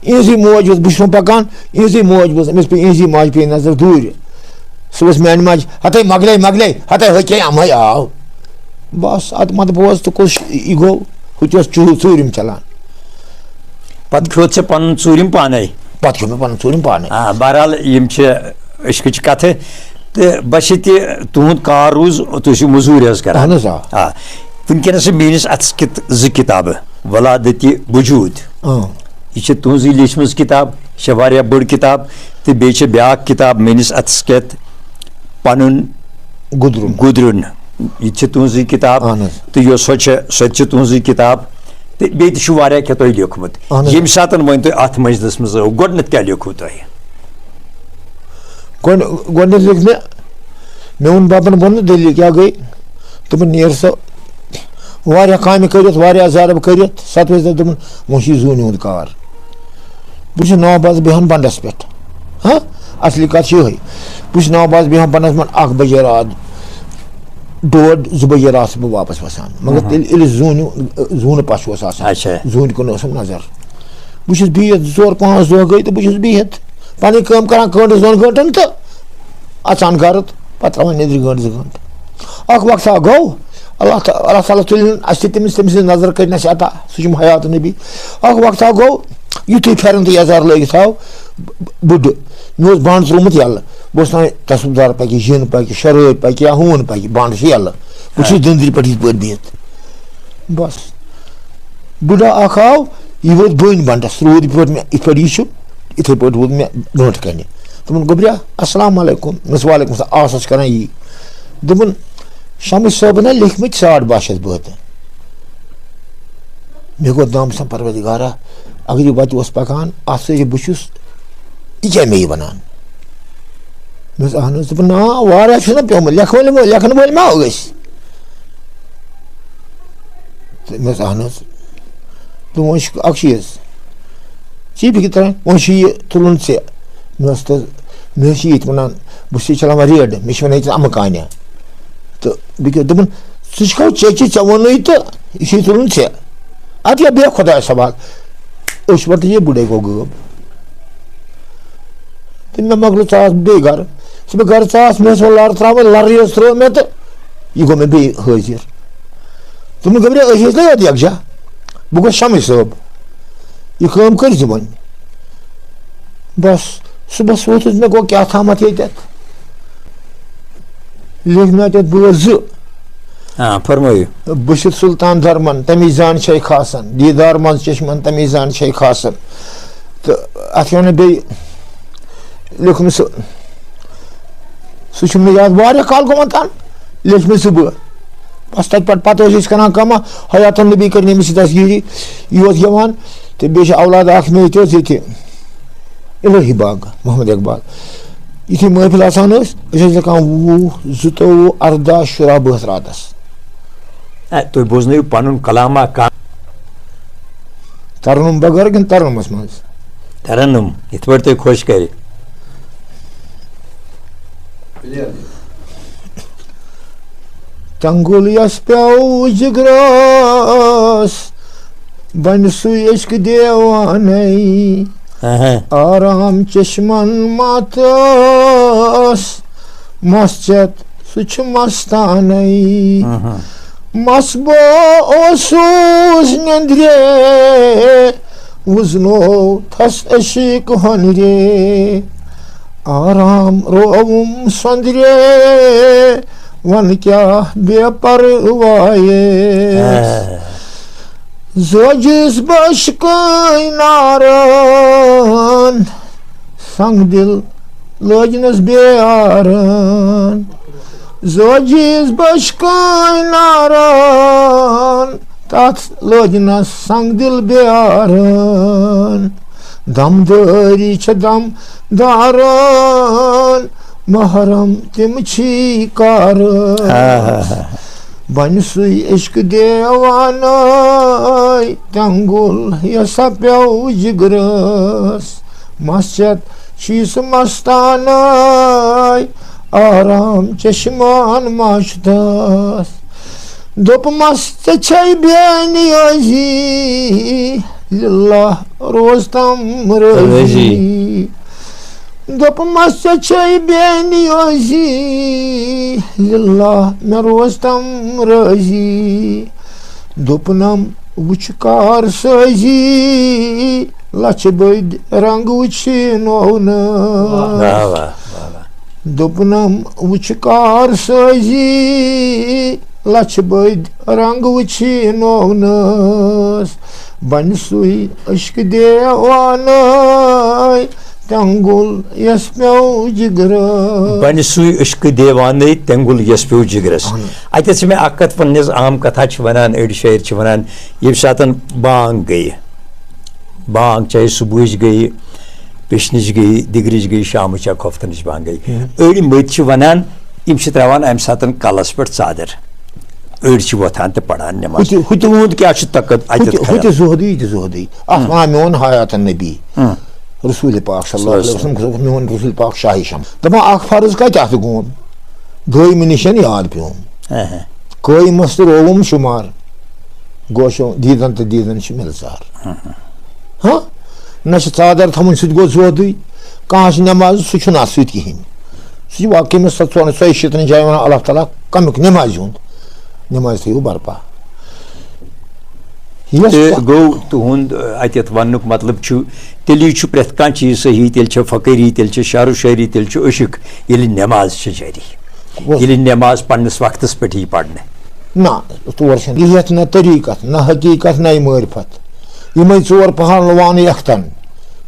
یِہٕنٛزٕے موج ؤژھ، بہٕ چھُس وۄنۍ پَکان، یِہٕنٛزٕے موج ؤژھ، أمِس پیٚیہِ، یِہٕنٛزٕے ماجہِ پیٚیہِ نظر دوٗرِ۔ سُہ اوس میٛانہِ ماجہِ، "ہَتَے مۄکلے، مۄکلے، ہَتَے ہوٚکھے اَمہٕ ہَے آو۔" بَس، اَدٕ مَتہٕ بوز تہٕ کُس یہِ گوٚو، ہُہ تہِ اوس چوٗ-، ژوٗرِم چَلان۔ پَتہٕ کھیوٚت ژےٚ پَنُن ژوٗرِم پانَے؟ پَتہٕ کھیوٚت مےٚ پَنُن ژوٗرِم پانَے۔ آ، بہرحال، یِم چھِ عشقٕچ کَتھٕ۔ تہٕ بَس یہِ تہِ تُہُنٛد کار روٗز، تُہۍ چھِو مٔزوٗرۍ حظ کَران۔ اَہَن حظ، آ۔ آ، وٕنکیٚنَس چھِ میٛٲنِس اَتھَس کِتھ زٕ کِتابہٕ، ولادتِ وجوٗد۔ اۭں۔ یہِ چھِ تُہٕنٛزٕے لیٖچھمٕژ کِتاب، یہِ چھےٚ واریاہ بٔڑ کِتاب، تہٕ بیٚیہِ چھِ بیٛاکھ کِتاب میٛٲنِس اَتھَس کٮ۪تھ، پَنُن گُدرُن۔ گُدرُن۔ یہِ تہِ چھِ تُہٕنٛزٕے کِتاب، اَہَن حظ۔ تہٕ یۄس سۄ چھےٚ، سۄ تہِ چھِ تُہٕنٛزٕے کِتاب۔ تہٕ بیٚیہِ تہِ چھُ واریاہ کینٛہہ تۄہہِ لیوٗکھمُت۔ اَہَن حظ۔ ییٚمہِ ساتَن وۄنۍ تُہۍ اَتھ مجلِسَس منٛز ٲسِو، گۄڈٕنٮ۪تھ کیٛاہ لیوٗکھوٕ تۄہہِ؟ گۄڈٕ-، گۄڈٕنٮ۪تھ لیوٗکھ مےٚ، مےٚ ووٚن بَبَن، ووٚن نہٕ دٔلیٖل کیٛاہ گٔے۔ دوٚپُن، "نیر سا، واریاہ کامہِ کٔرِتھ، واریاہ زارٕ کٔرِتھ، ستوٲے زٕ دوٚپُن، وۄنۍ چھُ یہِ زوٗنہِ ہُنٛد کار۔ بہٕ چھُس نو بجہِ بیٚہوان بنٛڈَس پٮ۪ٹھ۔ ہاں، اَصلی کَتھ چھِ یِہوٚے۔ بہٕ چھُس نو بجہِ بیٚہوان بنٛڈَس منٛز، اَکھ بجے راتھ، ڈوڈ، زٕ بجے راتھ چھُس بہٕ واپَس وَسان۔ مگر ہاں۔ تیٚلہِ، ییٚلہِ زوٗنہِ، زوٗنہٕ پَش اوس آسان، اچھا۔ زوٗنہِ کُن اوسُم نظر۔ بہٕ چھُس بِہِتھ، زٕ ژور پانٛژھ دۄہ گٔے تہٕ بہٕ چھُس بِہِتھ، پَنٕنۍ کٲم کَران، گٲنٛٹَس دۄن گٲنٛٹَن تہٕ اَژان گَرٕ، پَتہٕ ترٛاوان نیٚنٛدرِ گٲنٛٹہٕ زٕ گٲنٛٹہٕ۔ اَکھ وقتہ گوٚو، اللہ تع-، اللہ تعالیٰ تُلِن اَسہِ تہِ تٔمِس، تٔمۍ سٕنٛز نظر کٔرِنۍ اَسہِ عطا، سُہ چھُم حیات نبی۔ اَکھ وقتہ گوٚو، یُتھُے پھٮ۪رَن تہٕ یَزار لٲگِتھ آو بُ-، بُڈٕ، مےٚ اوس بانہٕ ترٛوومُت یَلہٕ، بہٕ اوسُس وَنان، "تصوٗر دار پَکہِ، جِن پَکہِ، شرٲبۍ پَکہِ یا ہوٗن پَکہِ، بانہٕ چھِ یَلہٕ۔" بہٕ چھُس دٔنٛدرِ پٮ۪ٹھ یِتھ پٲٹھۍ بِہِتھ۔ بَس۔ بُڈٕ اَکھ آو، یہِ ووت بٔنۍ بَنٛڈَس، روٗد یِتھ پٲٹھۍ مےٚ، یِتھ پٲٹھۍ یہِ چھُ، یِتھَے پٲٹھۍ ووت مےٚ برٛونٛٹھ کَنہِ۔ دوٚپُن، "گوٚبریا، السلام علیکُم۔" مےٚ ووٚنُس، "وعلیکُم السلام۔" آ، سا چھِ کَران یی۔ دوٚپُن، "شمس صٲبَن ہا لیکھمٕتۍ ساڑ باہ شیٚتھ بٲتہٕ۔" مےٚ گوٚو دَم، سا پروردگارا، اگر یہِ وَتہِ اوس پَکان، اَتھ سۭتۍ بہٕ چھُس، یہِ کیٛاہ مےٚ یہِ وَنان؟ مےٚ دوٚپُس، "اَہَن حظ۔" دوٚپُن، "نا، واریاہ چھُنہ پیوٚمُت، لیکھن وٲلۍ ما، لیکھن وٲلۍ ما ٲسۍ؟" تہٕ مےٚ دوٚپُس، "اَہَن حظ۔" دوٚپُن، "وۄنۍ چھُ اَکھ چیٖز، ژٕ یہِ فِکرِ تران، وۄنۍ چھُ یہِ تُلُن ژےٚ۔" مےٚ اوس تَتھ، مےٚ حظ چھِ ییٚتہِ وَنان، بہٕ چھُس یہِ چَلاوان ریڈ، مےٚ چھِ وَنان ییٚتہِ اَمہٕ کانہِ۔ تہٕ بہٕ کیٛاہ، دوٚپُن، "ژٕ چھُکھ چیٚچہِ، ژےٚ ووٚنُے تہٕ یہِ چھُے تُلُن ژےٚ۔ اَدٕ یا بیٚہہ خۄدایَس حوال۔" أچھ وَٹہٕ یہِ بٕڈَے گوٚو غٲب۔ تہٕ مےٚ مۄکلو ژاس بیٚیہِ گَرٕ۔ ژٕ مےٚ گَرٕ ژاس، مےٚ ٲس وۄنۍ لَر ترٛاوٕنۍ، لَرٕے ٲس ترٛٲو مےٚ تہٕ یہِ گوٚو مےٚ بیٚیہِ حٲضِر۔ دوٚپُن، "گوٚبریا، أسۍ ٲسۍ نہ یوت یَکجاہ؟" بہٕ گوس شمس صٲب، یہِ کٲم کٔرۍ زِ وۄنۍ۔ بَس، صُبحَس ووتھُس، مےٚ گوٚو کیٛاہ تھامَتھ ییٚتٮ۪تھ۔ لیکھۍ مےٚ اَتٮ۪تھ بٲتھ زٕ۔ آ، فرمٲیِو۔ بٔشِت سُلطان دَرمَن، تَمِچ زان چھے خاصَن۔ دیٖدار منٛز چشمَن، تَمِچ زان چھے خاصَن۔ تہٕ اَتھ کیٛاہ وَنان بیٚیہِ؟ لیوٚکھ مےٚ سُہ، سُہ چھُم نہٕ یاد، واریاہ کال گوٚو وۄنۍ تَنہٕ، لیوٚکھ مےٚ سُہ بہٕ۔ بَس تَتہِ پٮ۪ٹھ پَتہٕ ٲسۍ أسۍ کَران کٲمہ، حیاتُن نبی کٔرِن أمِس سۭتۍ دستگیٖری، یہِ اوس گٮ۪وان، تہٕ بیٚیہِ چھِ اولاد اَکھ مےٚ ییٚتہِ حظ ییٚتہِ، الہی باغ، محمد اقبال۔ یُتھُے محفل آسان ٲس، أسۍ ٲسۍ لیکھان وُہ، زٕتووُہ، اَرداہ، شُراہ، بٲتھ راتَس۔ اے، تُہۍ بوزنٲیِو پَنُن کلامہ کانٛہہ۔ ترنم بغٲر کِنہٕ ترنمس منٛز؟ ترنم، یِتھ پٲٹھۍ تُہۍ خۄش کَرِ۔ تنگُل یَس پیوٚو جِگرَس، بَنہِ سُے عشق دیوانَے۔ اہا۔ آرام چشمن ماتس، مس چٮ۪تھ سُہ چھُ مستانَے۔ اہا۔ مس بو اوسُس نیٚندرِ، وُزنو تھس عشق ہۄنرِ۔ آرام رووُم سۄندرِ، وَن کیٛاہ بے پروایس۔ آ۔ زوجس بشکٲنۍ نارن، سنگ دل لٲجنس بیارن۔ زوجس بشکٲنۍ نارن، تتھ لٲجنس سنگ دل بیارن۔ دمدٲری چھِ دم دارن، محرم تِم چھی کارن۔ آہا۔ بنہِ سُے عشق دیوانَے، تنگُل یَسا پیوٚو جِگرَس۔ مسجد چھُے سُہ مستانَے، آرام چشمان ماشدس۔ دوٚپمَس، ژےٚ چھے بے نیٲزی، للہ روزتم رٲضی۔ رٲضی۔ دوٚپمَس، ژےٚ چھے بے نیٲزی، للہ مےٚ روزتم رٲضی۔ دوٚپنم، وٕچھ کار سٲزی، لَچھِ بٔدۍ رنٛگ وٕچھِ نوونَس۔ واہ، واہ، واہ، واہ۔ دوٚپنم، وٕچھ کار سٲزی، لَچھِ بٔدۍ رنٛگ وٕچھِ نوونَس۔ بنہِ سُے عشق دیوانَے، تنگُل یَس پیوٚو جِگرَس۔ بنہِ سُے عشق دیوانَے، تنگُل یَس پیوٚو جِگرَس۔ اہن۔ اَتٮ۪تھ چھِ مےٚ اَکھ کَتھ وَنٕنۍ حظ، عام کَتھا چھِ وَنان، أڑۍ شٲعر چھِ وَنان، ییٚمہِ ساتَن بانٛگ گٔیہِ، بانٛگ چاہے صُبحٕچ گٔیہِ، پِشنٕچ گٔیہِ، دِگرٕچ گٔیہِ، شامٕچ یا خۄفتنٕچ بانٛگ گٔیہِ۔ ہُم۔ أڑۍ مٔتۍ چھِ وَنان، یِم چھِ ترٛاوان اَمہِ ساتَن کَلَس پٮ۪ٹھ ژادر۔ أڑۍ چھِ وۄتھان تہٕ پَران نٮ۪ماز۔ ہُتہِ، ہُتہِ۔ تُہُنٛد کیٛاہ چھُ تَتھ اَتٮ۪تھ ہُتہِ، خیال؟ ہُتہِ زُہدٕے، یہِ تہِ زُہدٕے۔ اَتھ ہُم۔ وَنان میون حیاتَن نبی۔ ہُم۔ رسول پاک صلی اللہ علیہ وسلم۔ صلی اللہ علیہ وسلم۔ میون رسول پاک شاہِ شم۔ دَپان، اَکھ فرض کَتہِ اَتھ گوٚو؟ دوٚیمہِ نِش یَن یاد پیوٚم۔ اہم۔ قٲیمَس تہٕ رووُم شُمار، گوشو دیٖدَن تہٕ دیٖدَن چھِ مِلژار۔ اہم۔ ہاں؟ نہ چھِ ژادر تھاوٕنۍ، سُہ تہِ گوٚو زوہدٕے۔ کانٛہہ چھِ نٮ۪ماز، سُہ چھُنہٕ اَتھ سۭتۍ کِہیٖنۍ۔ سُہ چھُ واقعی منٛز سۄ ژۄن-، ژۄیہِ شیٖتَن جایَن وَنان، اللہ تعالیٰ کَمیُک نٮ۪مازِ ہُنٛد؟ نٮ۪مازِ تھٲیِو برپا۔ یۄس تہٕ سۄ گوٚو تُہُنٛد، اَتٮ۪تھ وَننُک مطلب چھُ، تیٚلی چھُ پرٛٮ۪تھ کانٛہہ چیٖز صحیح، تیٚلہِ چھےٚ فقٲری، تیٚلہِ چھےٚ شعر و شٲعری، تیٚلہِ چھُ عشق، ییٚلہِ نٮ۪ماز چھِ جٲری۔ گوٚو۔ ییٚلہِ نٮ۪ماز پنٛنِس وقتَس پٮ۪ٹھ یی پَرنہٕ۔ نہ، تور چھَنہٕ۔ یہِ ہٮ۪تھ نہ طریٖقت، نہ حقیٖقت، نہ معرفت۔ یِمَے ژور پہلوان یَکھتَن۔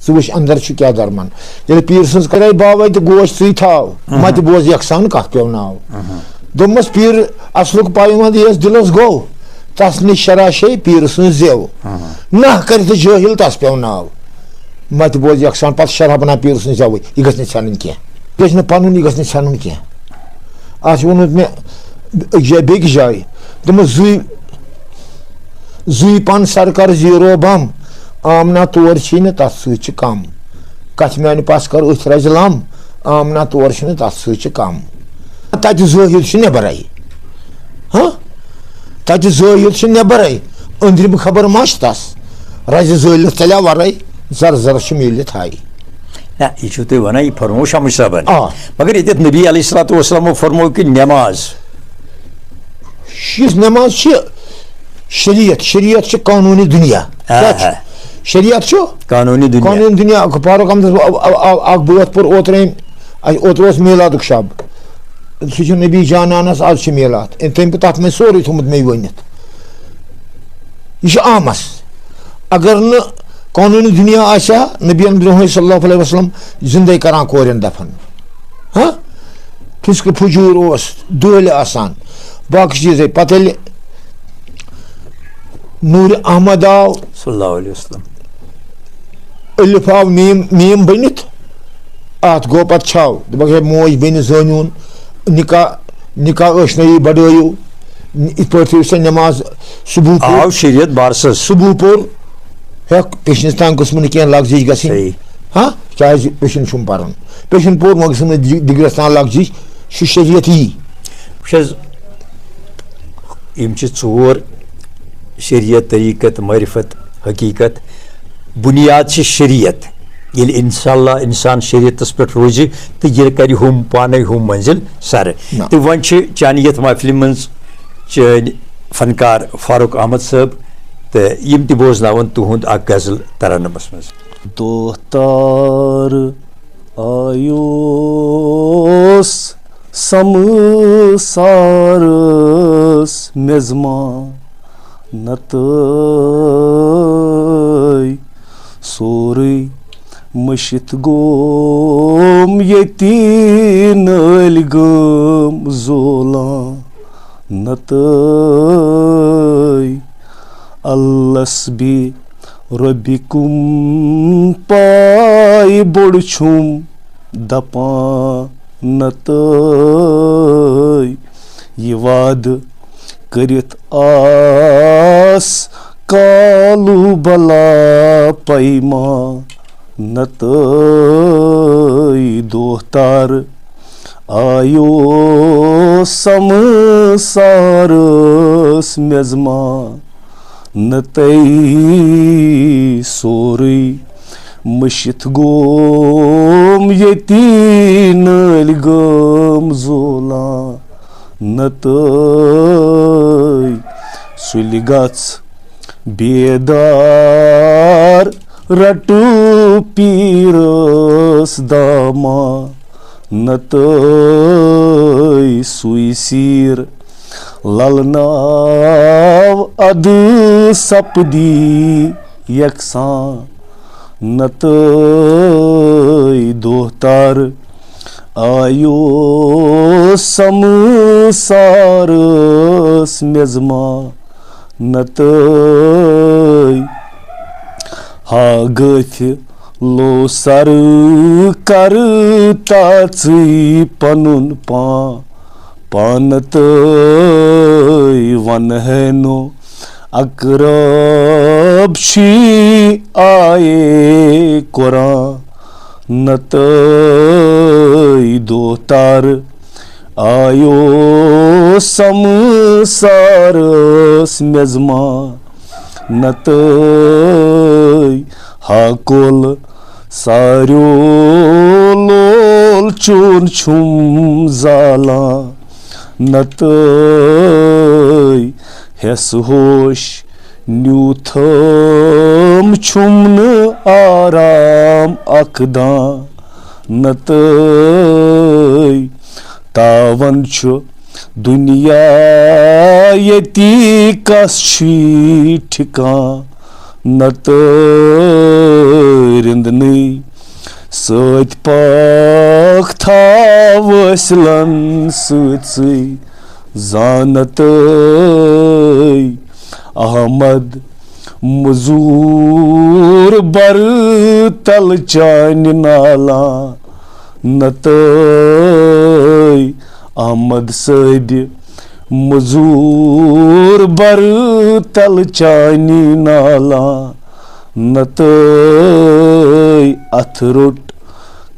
ژٕ وٕچھ اَندَر چھُ کیٛاہ درمن۔ ییٚلہِ پیٖر سٕنٛز کَرے باوَے تہٕ گوش ژٕے تھاو، ہُم۔ مَتہِ بوز یَکسان کَتھ پیوٚو ناو۔ ہُم۔ دوٚپمَس، پیٖر اَصلُک پایوند یَس دِلَس گوٚو، تَس نِش شرح شے پیٖر سٕنٛز زٮ۪و۔ ہُم۔ نہ کَرِ تہٕ جٲہِل تَس پیوٚو ناو۔ مَتہِ بوز یَکسان پَتہٕ شرح بَناو پیٖر سٕنٛز زٮ۪وٕے، یہِ گژھِ نہٕ ژھٮ۪نٕنۍ کینٛہہ۔ یہِ گژھِ نہٕ پَنُن، یہِ گژھِ نہٕ ژھٮ۪نُن کینٛہہ۔ اَتھ چھُ ووٚنمُت مےٚ أکِس جایہِ، بیٚکِس جایہِ۔ دوٚپمَس، زُوۍ، زُوۍ پَن سَر کَر زیٖرو بَم، آمنا تور چھی نہٕ تَتھ سۭتۍ چھِ کَم۔ کَتھِ میٛانہِ پَس کَر أتھۍ رَزِ لَم، آمنا تور چھِ نہٕ تَتھ سۭتۍ چھِ کَم۔ تَتہِ زٲہِد چھُ نٮ۪برَے۔ ہاں؟ تَتہِ زٲہِد چھُ نٮ۪برَے۔ أنٛدرِم خبر ما چھِ تَس؟ رَزِ زٲلِتھ ژَلیا وَرَے، زَر زَرَس چھُ میٖلِتھ ہاے۔ نہ، یہِ چھُو تُہۍ وَنان، یہِ فرموو شمس صٲبَن۔ آ۔ مگر ییٚتٮ۪تھ نبی علیہ الصلوۃ والسلامو فرموو کہِ نٮ۪ماز۔ یُس نٮ۪ماز چھِ، شریعت، شریعت چھِ قانوٗنِ دُنیا۔ آ، کیٛاہ چھُ؟ آ۔ شریعت چھُ قانوٗنِ دُنیا۔ قانوٗنِ دُنیا۔ فاروق احمدَس اَ-، اَ-، اَ-، اَکھ بٲتھ پوٚر اوترٕ أمۍ، اَ-، اوترٕ اوس میٖلادُک شب۔ سُہ چھُ نبی جانانَس، آز چھُ میٖلاد۔ أمۍ، تٔمۍ تَتھ منٛز سورُے تھوٚمُت مےٚ ؤنِتھ۔ یہِ چھُ عامَس۔ اگر نہٕ قانوٗنِ دُنیا آسہِ ہا، نبیَن برونٛہٕے صلی اللہ علیہ وسلم زِندَے کران کورٮ۪ن دفن۔ ہاں؟ فِسقہٕ فجوٗر اوس، دٔہلہِ آسان، باقٕے چیٖزَے۔ پَتہٕ ییٚلہِ نوٗرِ احمد آو، صلی اللہ علیہ وسلم۔ الف آو میٖم، میٖم بٔنِتھ، اتھ گوٚو پتہٕ چھاو، دوٚپکھ، ہے موج بیٚنہِ زٲنِوُن، نکاح، نکاح ٲشنٲیی بڑٲیِو، یِتھ پٲٹھۍ تھٲیِو سا نٮ۪ماز صبح پوٚر۔ آو شریعت بارسس۔ صبح پوٚر، ہیٚکھ پیشنس تام گٔژھ نہٕ کینٛہہ لغزش گژھٕنۍ۔ صحیح۔ ہاں، کیازِ پیشن چھُم پرُن؟ پیشن پوٚر، وۄنۍ گٔژھ نہٕ دِ-، دِگرس تام لغزش، سُہ شریعت یی۔ وٕچھ حظ، یِم چھِ ژور، شریعت، طریٖقت، معرفت، حقیٖقت۔ بُنیاد چھِ شریعت۔ ییٚلہِ انشاء اللہ انسان شریعتس پٮ۪ٹھ روزِ، تہٕ ییٚلہِ کرِ ہُم پانے ہُم منزل سر۔ نہ۔ تہٕ وۄنۍ چھِ چانہِ یتھ محفلہِ منٛز چٲنۍ فنکار فاروق احمد صٲب، تہٕ یِم تہِ بوزناون تُہُنٛد اکھ غزل ترنمس منٛز۔ دۄہ تار آیوس سمسارس میزما نتٲے، سورُے مٔشِتھ گوم ییٚتی نٲلۍ گٲم زولان نتٲے۔ الس بی ربکم پاے بوٚڑ چھُم دپان نتٲے۔ یہِ وعدٕ کٔرِتھ آس کالو بلا پیمان نتٲے۔ دۄہ تار آیو سمسارس میزمان نتٲے، سورُے مٔشِتھ گوم ییٚتی نٲلۍ گٲم زولان نتٲے۔ سُلہِ گژھ بیدار، رٹہٕ پیٖرس دامان نتٲے۔ سُے سیٖر للناو ادٕ سپدی یکسان نتٲے۔ دۄہ تر آیو سمسارس میزمان نتٲے۔ ہا گٔتھِ لو سر کر تاژٕے پنُن پان پانہٕ تہٕ ونہٕ ہے نہٕ اقرب چھی آیے قرآن نتٲے۔ دۄہ تر آیو سمسارس میزمان نتٲے۔ ہا کول ساریو لول چون چھُم زالان نتٲے۔ ہٮ۪س ہوش نیوٗتھم چھُم نہٕ آرام اکھ دان نتٲے۔ تاوان چھُ دُنیا ییٚتی کس چھی ٹھِکان نتہٕ رِندنٕے سۭتۍ پاکھ تھاو وٲصلن سۭتۍ سٕے زانتٕے۔ احمد مزوٗر بر تل چانہِ نالان نتٲے۔ احمد صٲبِ مزوٗر بر تل چانی نالان نتٲے۔ اتھ روٚٹ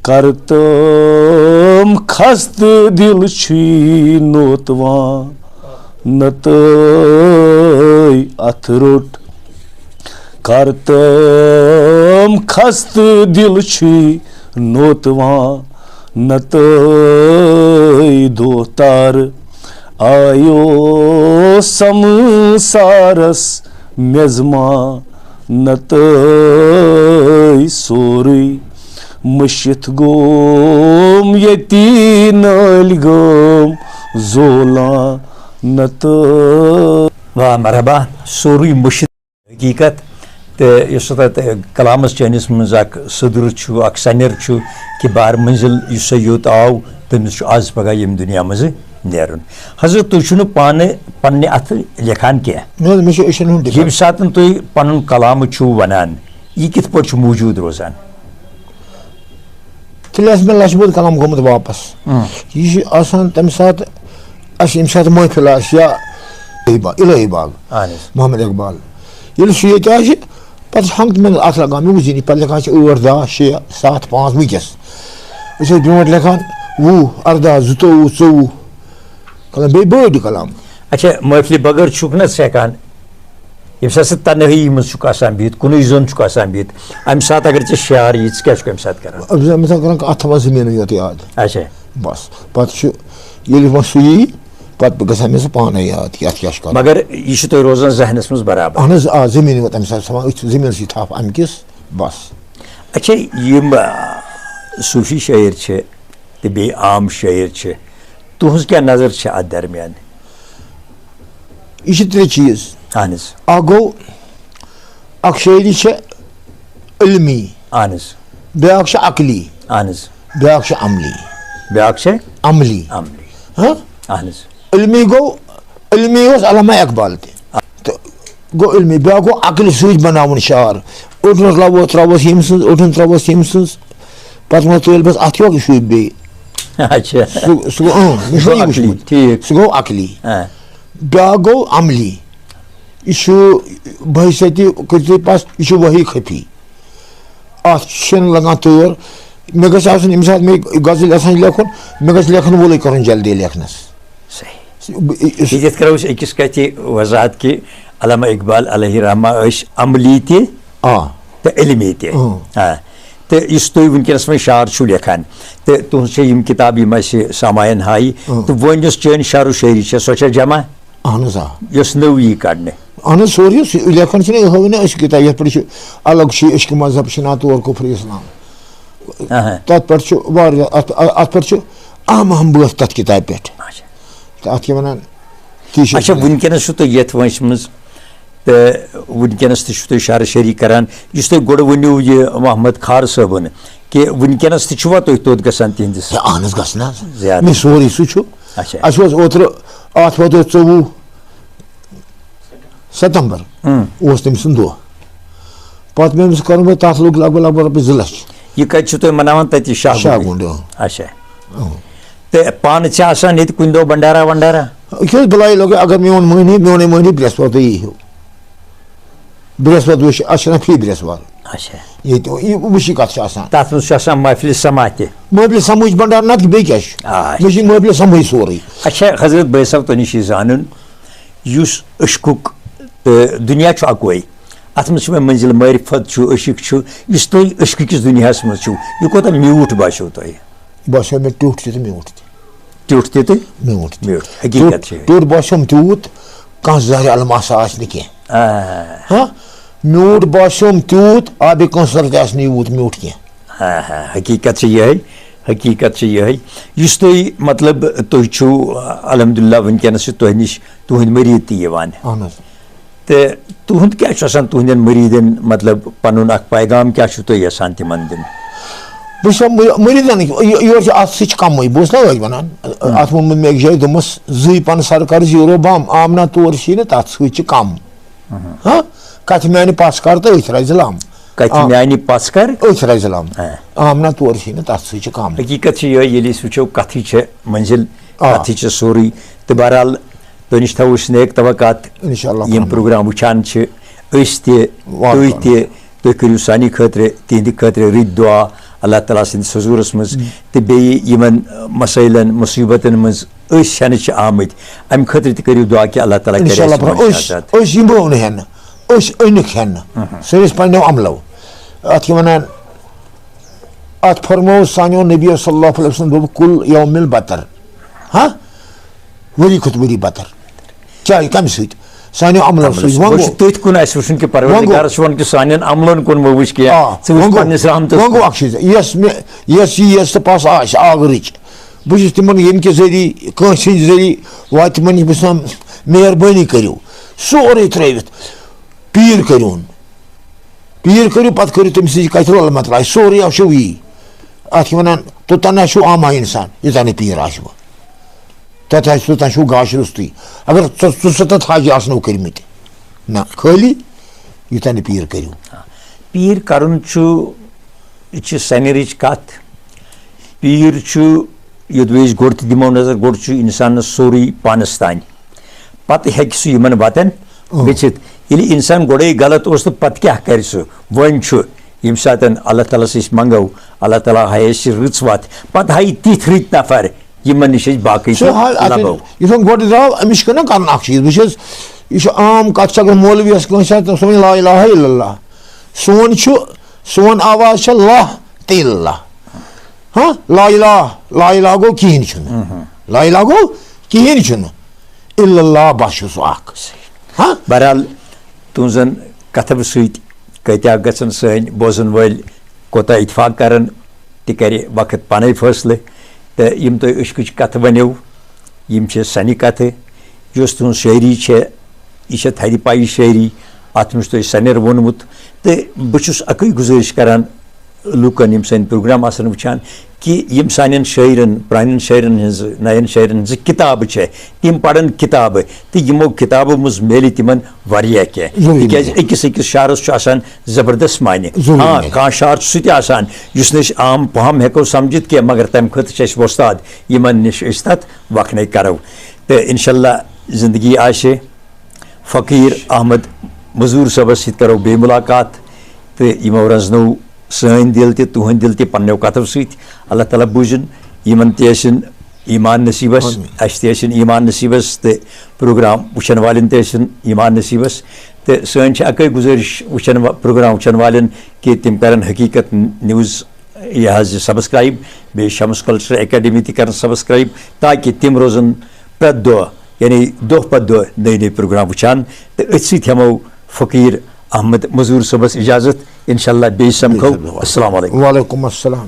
کرتم خستہٕ دل چھی نوتوان نتٲے۔ اتھ روٚٹ کرتم خستہٕ دل چھی نوتوان نتٲے۔ دۄہ تر آیو سمسارس میزمان نتٲے۔ سورُے مٔشِتھ گوم ییٚتی نٲلۍ گٲم زولان نتٲے۔ واہ مرحبا، سورُے مٔشِتھ۔ حقیقت۔ تہٕ یُس تَتھ کلامَس چٲنِس منٛز اکھ سدر چھُ، اکھ سنیر چھُ، کہِ بار منزل یُس سا یوٚت آو، تٔمِس چھُ آز پگاہ ییٚمہِ دُنیا منٛزٕ نیرُن۔ حضرت، تُہۍ چھِو نہٕ پانہٕ پننہِ اَتھٕ لیکھان کینٛہہ۔ نہ حظ، مےٚ چھُ أچھَن ہُنٛد دِوان۔ ییٚمہِ ساتہٕ تُہۍ پنُن کلام چھِو وَنان، یہِ کِتھ پٲٹھۍ چھُ موٗجوٗد روزان؟ تیٚلہِ آسہِ مےٚ لَچھِ بوٚد قلم گوٚمُت واپس۔ ہُم۔ یہِ چھُ آسان تَمہِ ساتہٕ اَسہِ ییٚمہِ ساتہٕ محفِل آسہِ یا الہی با-، الہی باغ اہن حظ۔ محمد اقبال، ییٚلہِ سُہ ییٚتہِ آسہِ، پَتہٕ چھِ ہنٛگتہٕ منٛگہٕ اَتھ لَگان، مےٚ وُچھ زِ یہِ پَتہٕ لٮ۪کھان چھِ ٲٹھ، دَہ، شےٚ، سَتھ، پانٛژھ وٕنکٮ۪س۔ أسۍ ٲسۍ برونٛٹھ لٮ۪کھان وُہ، اَرداہ، زٕتووُہ، ژوٚوُہ، قلم، بیٚیہِ بٔڑۍ قلم۔ اچھا، محفلہِ بغٲر چھُکھ نہ ژٕ ہٮ۪کان، ییٚمہِ ساتہٕ ژٕ تنہٲیی منٛز چھُکھ آسان بِہِتھ، کُنُے زوٚن چھُکھ آسان بِہِتھ، اَمہِ ساتہٕ اگر ژےٚ شعر یی، ژٕ کیٛاہ چھُکھ اَمہِ ساتہٕ کران؟ اب زن مثلاً کران، اَتھ تھاوان زٔمیٖنٕے یوت یاد۔ اچھا۔ بس، پتہٕ چھُ، ییٚلہِ وۄنۍ سُہ یی، پتہٕ گژھان مےٚ سُہ پانَے یاد، یَتھ کیٛاہ چھُ کرُن۔ مگر یہِ چھُ تۄہہِ روزان ذہنس منٛز برابر؟ اہن حظ، آ، زٔمیٖنٕے یوت اَمہِ ساتہٕ تھاوان أتھۍ زٔمیٖنسٕے تھپھ اَمہِ کِس، بس۔ اچھا، یِم، آ، صوٗفی شٲعر چھِ، تہٕ بیٚیہِ عام شٲعر چھِ، تُہٕنٛز کیٛاہ نظر چھِ اَتھ درمیان؟ یہِ چھِ ترٛےٚ چیٖز۔ اہن حظ۔ اَکھ گوٚو، اَکھ شٲعری چھِ علمی، اہن حظ۔ بیٛاکھ چھِ عقلی، اہن حظ۔ بیٛاکھ چھِ عملی۔ بیٛاکھ چھِ؟ عملی۔ عملی۔ ہاں؟ اہن حظ۔ علمی گوٚو، علمی اوس علامہ اقبال تہِ۔ تہٕ گوٚو علمی، بیٛاکھ گوٚو عقلہِ سۭتۍ بناوُن شعر۔ اوٚڑ روٚس لَوو ترٛاووس ییٚمہِ سٕنٛز، اوٚڑ ہن ترٛاووس ییٚمہِ سٕنٛز۔ پتہٕ ووٚن تیٚلہِ بس اَتھ کیٛاہ شوٗبہِ بیٚیہِ؟ اچھا۔ سُہ، سُہ گوٚو، اۭں، مےٚ چھُ یہِ عقلی، وُچھمُت۔ ٹھیٖک۔ سُہ گوٚو عقلی۔ ہاں۔ بیٛاکھ گوٚو عملی۔ یہِ چھُ بحیثیتِ، کٔرِو تُہۍ پَس، یہِ چھُ وحی خفی۔ اَتھ چھِنہٕ لگان تٲر۔ مےٚ گژھِ آسُن، ییٚمہِ ساتہٕ مےٚ غزل آسان لیکھُن، مےٚ گژھِ لیکھَن وولٕے کَرُن جلدی لیکھنَس۔ صحیح۔ بہٕ، یہِ، یہِ ییٚتٮ۪تھ کَرو أسۍ أکِس کَتھِ وضاحت کہِ علامہ اقبال علیہ رحمہ ٲسۍ عملی تہِ آ۔ تہٕ علمی تہِ۔ اۭں۔ آ۔ تہٕ یُس تُہۍ وٕنکیٚنَس وۄنۍ شعر چھِو لیکھان، تہٕ تُہٕنٛز چھےٚ یِم کِتابہٕ یِم اَسہِ سامعیٖن ہایہِ، اۭں۔ تہٕ وۄنۍ یۄس چٲنۍ شعر و شٲعری چھےٚ، سۄ چھےٚ جمع؟ اہن حظ، آ۔ یۄس نٔو یی کڑنہٕ۔ اہن حظ، سورُے یُس لیکھان چھُنہ، یہِ ہٲوٕے نہ أسۍ کِتاب، یَتھ پٮ۪ٹھ چھُ الگ چھُ عشق مذہب چھُنہ طور کفر اسلام۔ اہن۔ تَتھ پٮ۪ٹھ چھُ واریاہ، اَتھ، اَتھ پٮ۪ٹھ چھُ اہم اہم بٲتھ تَتھ کِتابہِ پٮ۪ٹھ۔ اچھا۔ تہٕ اَتھ کیٛاہ وَنان، تی چھِ اچھا، أسۍ وٕنکیٚنَس چھُو تُہۍ یَتھ وٲنٛسہِ منٛز، تہٕ وٕنکیٚنَس تہِ چھُو تُہۍ شعر شٲعری کران۔ یُس تُہۍ گۄڈٕ ؤنِو یہِ محمد خار صٲبُن، کہِ وٕنکیٚنَس تہِ چھُوا تُہۍ توٚت گژھان تِہنٛدِس؟ ہے، اہن حظ، گژھِ نہ حظ۔ زیارت۔ مےٚ سورُے سُہ چھُ۔ اچھا۔ اَسہِ اوس اوترٕ آتھوار دۄہ ژوٚوُہ ستمبر اۭں۔ اوس تٔمۍ سُنٛد دۄہ۔ پتہٕ مےٚ أمِس کوٚرمُت، تَتھ لوٚگ لگ بگ، لگ بگ رۄپیہِ زٕ لچھ۔ یہِ کتہِ چھُو تُہۍ مناوان؟ تَتی شاہ شاہ گُنڈ؟ گُنڈ، اۭں۔ اچھا۔ اۭں۔ تہٕ پانہٕ چھِ آسان ییٚتہِ کُنہِ دۄہ بنڈارا ونڈارا؟ یہِ کیٛاہ حظ بلاے لوٚگ، اگر میون مٔہنی، میونُے مٔہنی برٛٮ۪سوارِ دۄہ یی ہیوٗ۔ برٛٮ۪سوارِ دۄہ چھِ، اَسہِ چھِ آسان فی برٛٮ۪سوارِ۔ اچھا۔ ییٚتہِ، یہِ وٕچھ یہِ کَتھ چھِ آسان۔ تَتھ منٛز چھُ آسان محفلہِ سماع تہِ۔ محفلہِ سماع چھِ بنڈار، نَتہٕ بیٚیہِ کیٛاہ چھُ؟ آ، مےٚ چھِ محفلہِ سماع سورُے۔ اچھا، حضرت بٲے صٲب، تۄہہِ نِش چھِ زانُن، یُس عشقُک، تہٕ دُنیا چھُ اَکوے۔ اَتھ منٛز چھُ وۄنۍ منزِل معرفت چھُ، عشق چھُ، یُس تُہۍ عشقہٕ کِس دُنیاہَس منٛز چھُو، یہِ کوٗتاہ میوٗٹھ باسیو تۄہہِ؟ باسیو مےٚ ٹیوٚٹھ تہِ تہٕ میوٗٹھ تہِ۔ ٹیوٚٹھ تہِ تہٕ میوٗٹھ تہِ۔ میوٗٹھ۔ حقیٖقت ٹیوٚٹھ، چھِ۔ ٹیوٚٹھ باسیوم تیوٗت، کانٛہہ زہرِ الماسا آسہِ نہٕ کینٛہہ۔ آ۔ ہاں؟ میوٗٹھ باسیوم تیوٗت، آبِ کوثر تہِ آسہِ نہٕ یوٗت میوٗٹھ کینٛہہ۔ ہاں، ہاں، حقیٖقت چھِ یِہوٚے، حقیٖقت چھِ یِہوٚے۔ یُس تُہۍ، مطلب، تُہۍ چھِو، الحمدللہ، وٕنکیٚنَس چھِ تۄہہِ نِش تُہٕنٛدۍ مٔریٖد تہِ یِوان۔ اہن حظ۔ تہٕ تُہُنٛد کیٛاہ چھُ آسان تُہٕنٛدٮ۪ن مٔریٖدَن، مطلب، پَنُن اَکھ پیغام کیٛاہ چھُو تُہۍ یَژھان تِمَن دیُن؟ بہٕ چھُس مٔ-، مٔریٖدَن، یہِ-، یورٕ چھِ اَتھ سۭتۍ چھِ کَمٕے، بہٕ اوسُس نہ أتھۍ وَنان، اَتھ ووٚنمُت مےٚ أکۍ جایہِ، دوٚپمَس، زٕے پَنہٕ سرکار زیٖرو بَم، آمنا تور چھِی نہٕ، تَتھ سۭتۍ چھِ کَم۔ ہاں؟ کَتھِ میٛانہِ پَژھ کَر تہٕ أتھۍ رَزِ لَم۔ کَتھِ آ۔ میٛانہِ پَژھ کَر؟ أتھۍ رَزِ لَم۔ آ۔ آمنا تور چھِی نہٕ، تَتھ سۭتۍ چھِ کَم۔ حقیٖقت چھِ یِہوٚے، ییٚلہِ أسۍ وٕچھو، کَتھٕے چھےٚ مٔنزِل، آ۔ کَتھٕے چھےٚ سورُے۔ تہٕ بہرحال، تۄہہِ نِش تھاوو أسۍ نیک توقعات۔ انشاءاللہ یِم الرحمن۔ پروگرام وٕچھان چھِ، أسۍ تہِ، وارٕ تُہۍ کارٕ۔ تہِ، تُہۍ کٔرِو سانہِ خٲطرٕ، تِہنٛدِ خٲطرٕ رٕتۍ دُعا۔ اللہ تعالیٰ سٕنٛدِس حضوٗرس منٛز۔ ہم۔ تہٕ بیٚیہِ یِمن مسٲیلن، مُصیبتن منٛز أسۍ ہٮ۪نہٕ چھِ آمٕتۍ، اَمہِ خٲطرٕ تہِ کٔرِو دُعا کہِ اللہ تعالیٰ کَرِ انشاءاللہ اَسہِ پرٛ-، منٛز أسۍ، آزاد۔ أسۍ یِمو نہٕ ہٮ۪نہٕ، أسۍ أنِکھ ہٮ۪نہٕ۔ ہم۔ سٲنِس پنٛنیو عملو۔ اَتھ کیٛاہ وَنان؟ اَتھ فرموو سانیو نبیو صلی اللہ علیہ وسلم، دوٚپُکھ، "کل یوم البتر"۔ ہاں؟ ؤری کھۄتہٕ ؤری بتر۔ کیٛاہ، کَمہِ سۭتۍ؟ سانیو عملو سۭتۍ۔ وۄنۍ وۄنۍ چھُ گوٚو، تٔتھۍ کُن اَسہِ وٕچھُن کہِ وۄنۍ گوٚو، پروردگارَس چھُ وَنُن کہِ سانٮ۪ن عملن کُن مہٕ وٕچھ کینٛہہ، آ، ژٕ وٕچھ وۄنۍ گوٚو، پنٛنِس رحمتَس وۄنۍ گوٚو کُن۔ اَکھ چیٖز، یۄس مےٚ، یۄس یہِ یۄس تہٕ پَس آسہِ آگرٕچ، بہٕ چھُس تِمَن ییٚمہِ کہِ ذٔریعہٕ، کٲنٛسہِ ہِنٛدِ ذٔریعہٕ واتہِ تِمَن، بہٕ چھُس وَنان، مہربٲنی کٔرِو سورُے ترٛٲوِتھ، پیٖر کٔرِوُن۔ پیٖر کٔرِو، پَتہٕ کٔرِو تٔمۍ سٕنٛزِ کَتھِ رول مطلب، سورُے آسیو یی۔ اَتھ کیٛاہ وَنان، توٚتام نہ آسیو آما اِنسان، یوٚتام نہٕ پیٖر آسیو۔ تَتھ آسہِ، توٚتام چھُو گاش روٚستُے۔ اگر ژٕ، ژٕ سَتَتھ حج آسنو کٔرمٕتۍ، نہ، خٲلی یوٚتام نہٕ پیٖر کٔرِو۔ پیٖر کَرُن چھُ، یہِ چھِ سَنیرٕچ کَتھ۔ پیٖر چھُ، یوٚدوَے أسۍ گۄڈٕ تہِ دِمو نظر، گۄڈٕ چھُ اِنسانَس سورُے پانَس تانۍ۔ پَتہٕ ہیٚکہِ سُہ یِمَن وَتَن اۭں۔ گٔژھِتھ۔ ییٚلہِ اِنسان گۄڈَے غلط اوس، تہٕ پَتہٕ کیٛاہ کَرِ سُہ؟ وۄنۍ چھُ، ییٚمہِ ساتَن اللہ تعالیٰ ہَس أسۍ منٛگو، اللہ تعالیٰ ہایہِ اَسہِ رٕژ وَتھ، پَتہٕ ہایہِ تِتھۍ رٕتۍ نفر، یِمَن نِش أسۍ باقٕے سُہ تہِ حال اَتھ، لَبو۔ یُس وۄنۍ گۄڈٕ درٛاو، أمِس چھُ کَران، کَرُن اَکھ چیٖز۔ وٕچھ حظ، یہِ چھُ عام کَتھ، چھِ اگر مولوی آسہِ کٲنٛسہِ اَتھِ، تٔمِس وَنہِ لا الہ الا اللہ۔ سون چھُ، سون آواز چھےٚ لا تہٕ الا۔ ہاں، لا الہ، لا الہ گوٚو کِہیٖنۍ چھُنہٕ۔ لا الہ گوٚو کِہیٖنۍ چھُنہٕ۔ الا اللہ بس چھُ سُہ اَکھ۔ ہاں؟ بہرحال، تُہنٛزن کتھو سۭتۍ کۭتیاہ گژھن سٲنۍ بوزن وٲلۍ کوتاہ اتفاق کرن، تہِ کرِ وقت پانے فٲصلہٕ۔ تہٕ یِم تۄہہِ عشقٕچ کتھٕ ؤنِو، یِم چھِ سنہِ کتھٕ۔ یۄس تُہنٛز شٲعری چھےٚ، یہِ چھےٚ تھدِ پایہِ شٲعری، اتھ منٛز چھُ تۄہہِ سنیر ووٚنمُت۔ تہٕ بہٕ چھُس اکٕے گُزٲرِش کران لوٗکن، یِم سٲنۍ پروگرام آسن وٕچھان، کہِ یِم سانٮ۪ن شٲعرن، پرٛانٮ۪ن شٲعرن ہٕنٛز، نَین شٲعرن ہٕنٛز کِتابہٕ چھےٚ، تِم پَرَن کِتابہٕ، تہٕ یِمو کِتابو منٛز میلہِ تِمَن واریاہ کینٛہہ۔ ضروٗری تِکیٛازِ میلہِ۔ أکِس أکِس شعرَس چھُ آسان زبردست معنی۔ ضروٗری ہاں، میلہِ۔ کانٛہہ شعر چھُ سُہ تہِ آسان، یُس نہٕ أسۍ عام فہم ہٮ۪کو سَمجھِتھ کینٛہہ، مگر تَمہِ خٲطرٕ چھِ اَسہِ وۄستاد، یِمَن نِش أسۍ تَتھ وَکھنَے کَرو۔ تہٕ اِنشاء اللہ زِندگی آسہِ، فقیٖر احمد مزوٗر صٲبَس سۭتۍ کَرو بیٚیہِ مُلاقات، تہٕ یِمو رَزنو سٲنۍ دِل تہِ، تُہٕنٛدۍ دِل تہِ پننیو کتھو سۭتۍ۔ اللہ تعالیٰ بوٗزِن، یِمن تہِ ٲسِن ایمان نصیٖبس، آمیٖن۔ اَسہِ تہِ ٲسِن ایمان نصیٖبس، تہٕ پروگرام وٕچھن والٮ۪ن تہِ ٲسِن ایمان نصیٖبس۔ تہٕ سٲنۍ چھِ اکٲے گُزٲرِش، وٕچھن وا-، پروگرام وٕچھن والٮ۪ن، کہِ تِم کرن حقیٖقت نیوز یہِ حظ یہِ سبسکرایب، بیٚیہِ شمس کلچرل اکیڈمی تہِ کرن سبسکرایب، تاکہِ تِم روزن پرٛٮ۪تھ دۄہ، یعنی دۄہ پتہٕ دۄہ نٔے نٔے پروگرام وٕچھان۔ تہٕ أتھۍ سۭتۍ ہٮ۪مو فقیٖر احمد مزوٗر صٲبس اجازت۔ انشاءاللہ بیٚیہِ سمکھو۔ السلام علیکم۔ وعلیکم السلام۔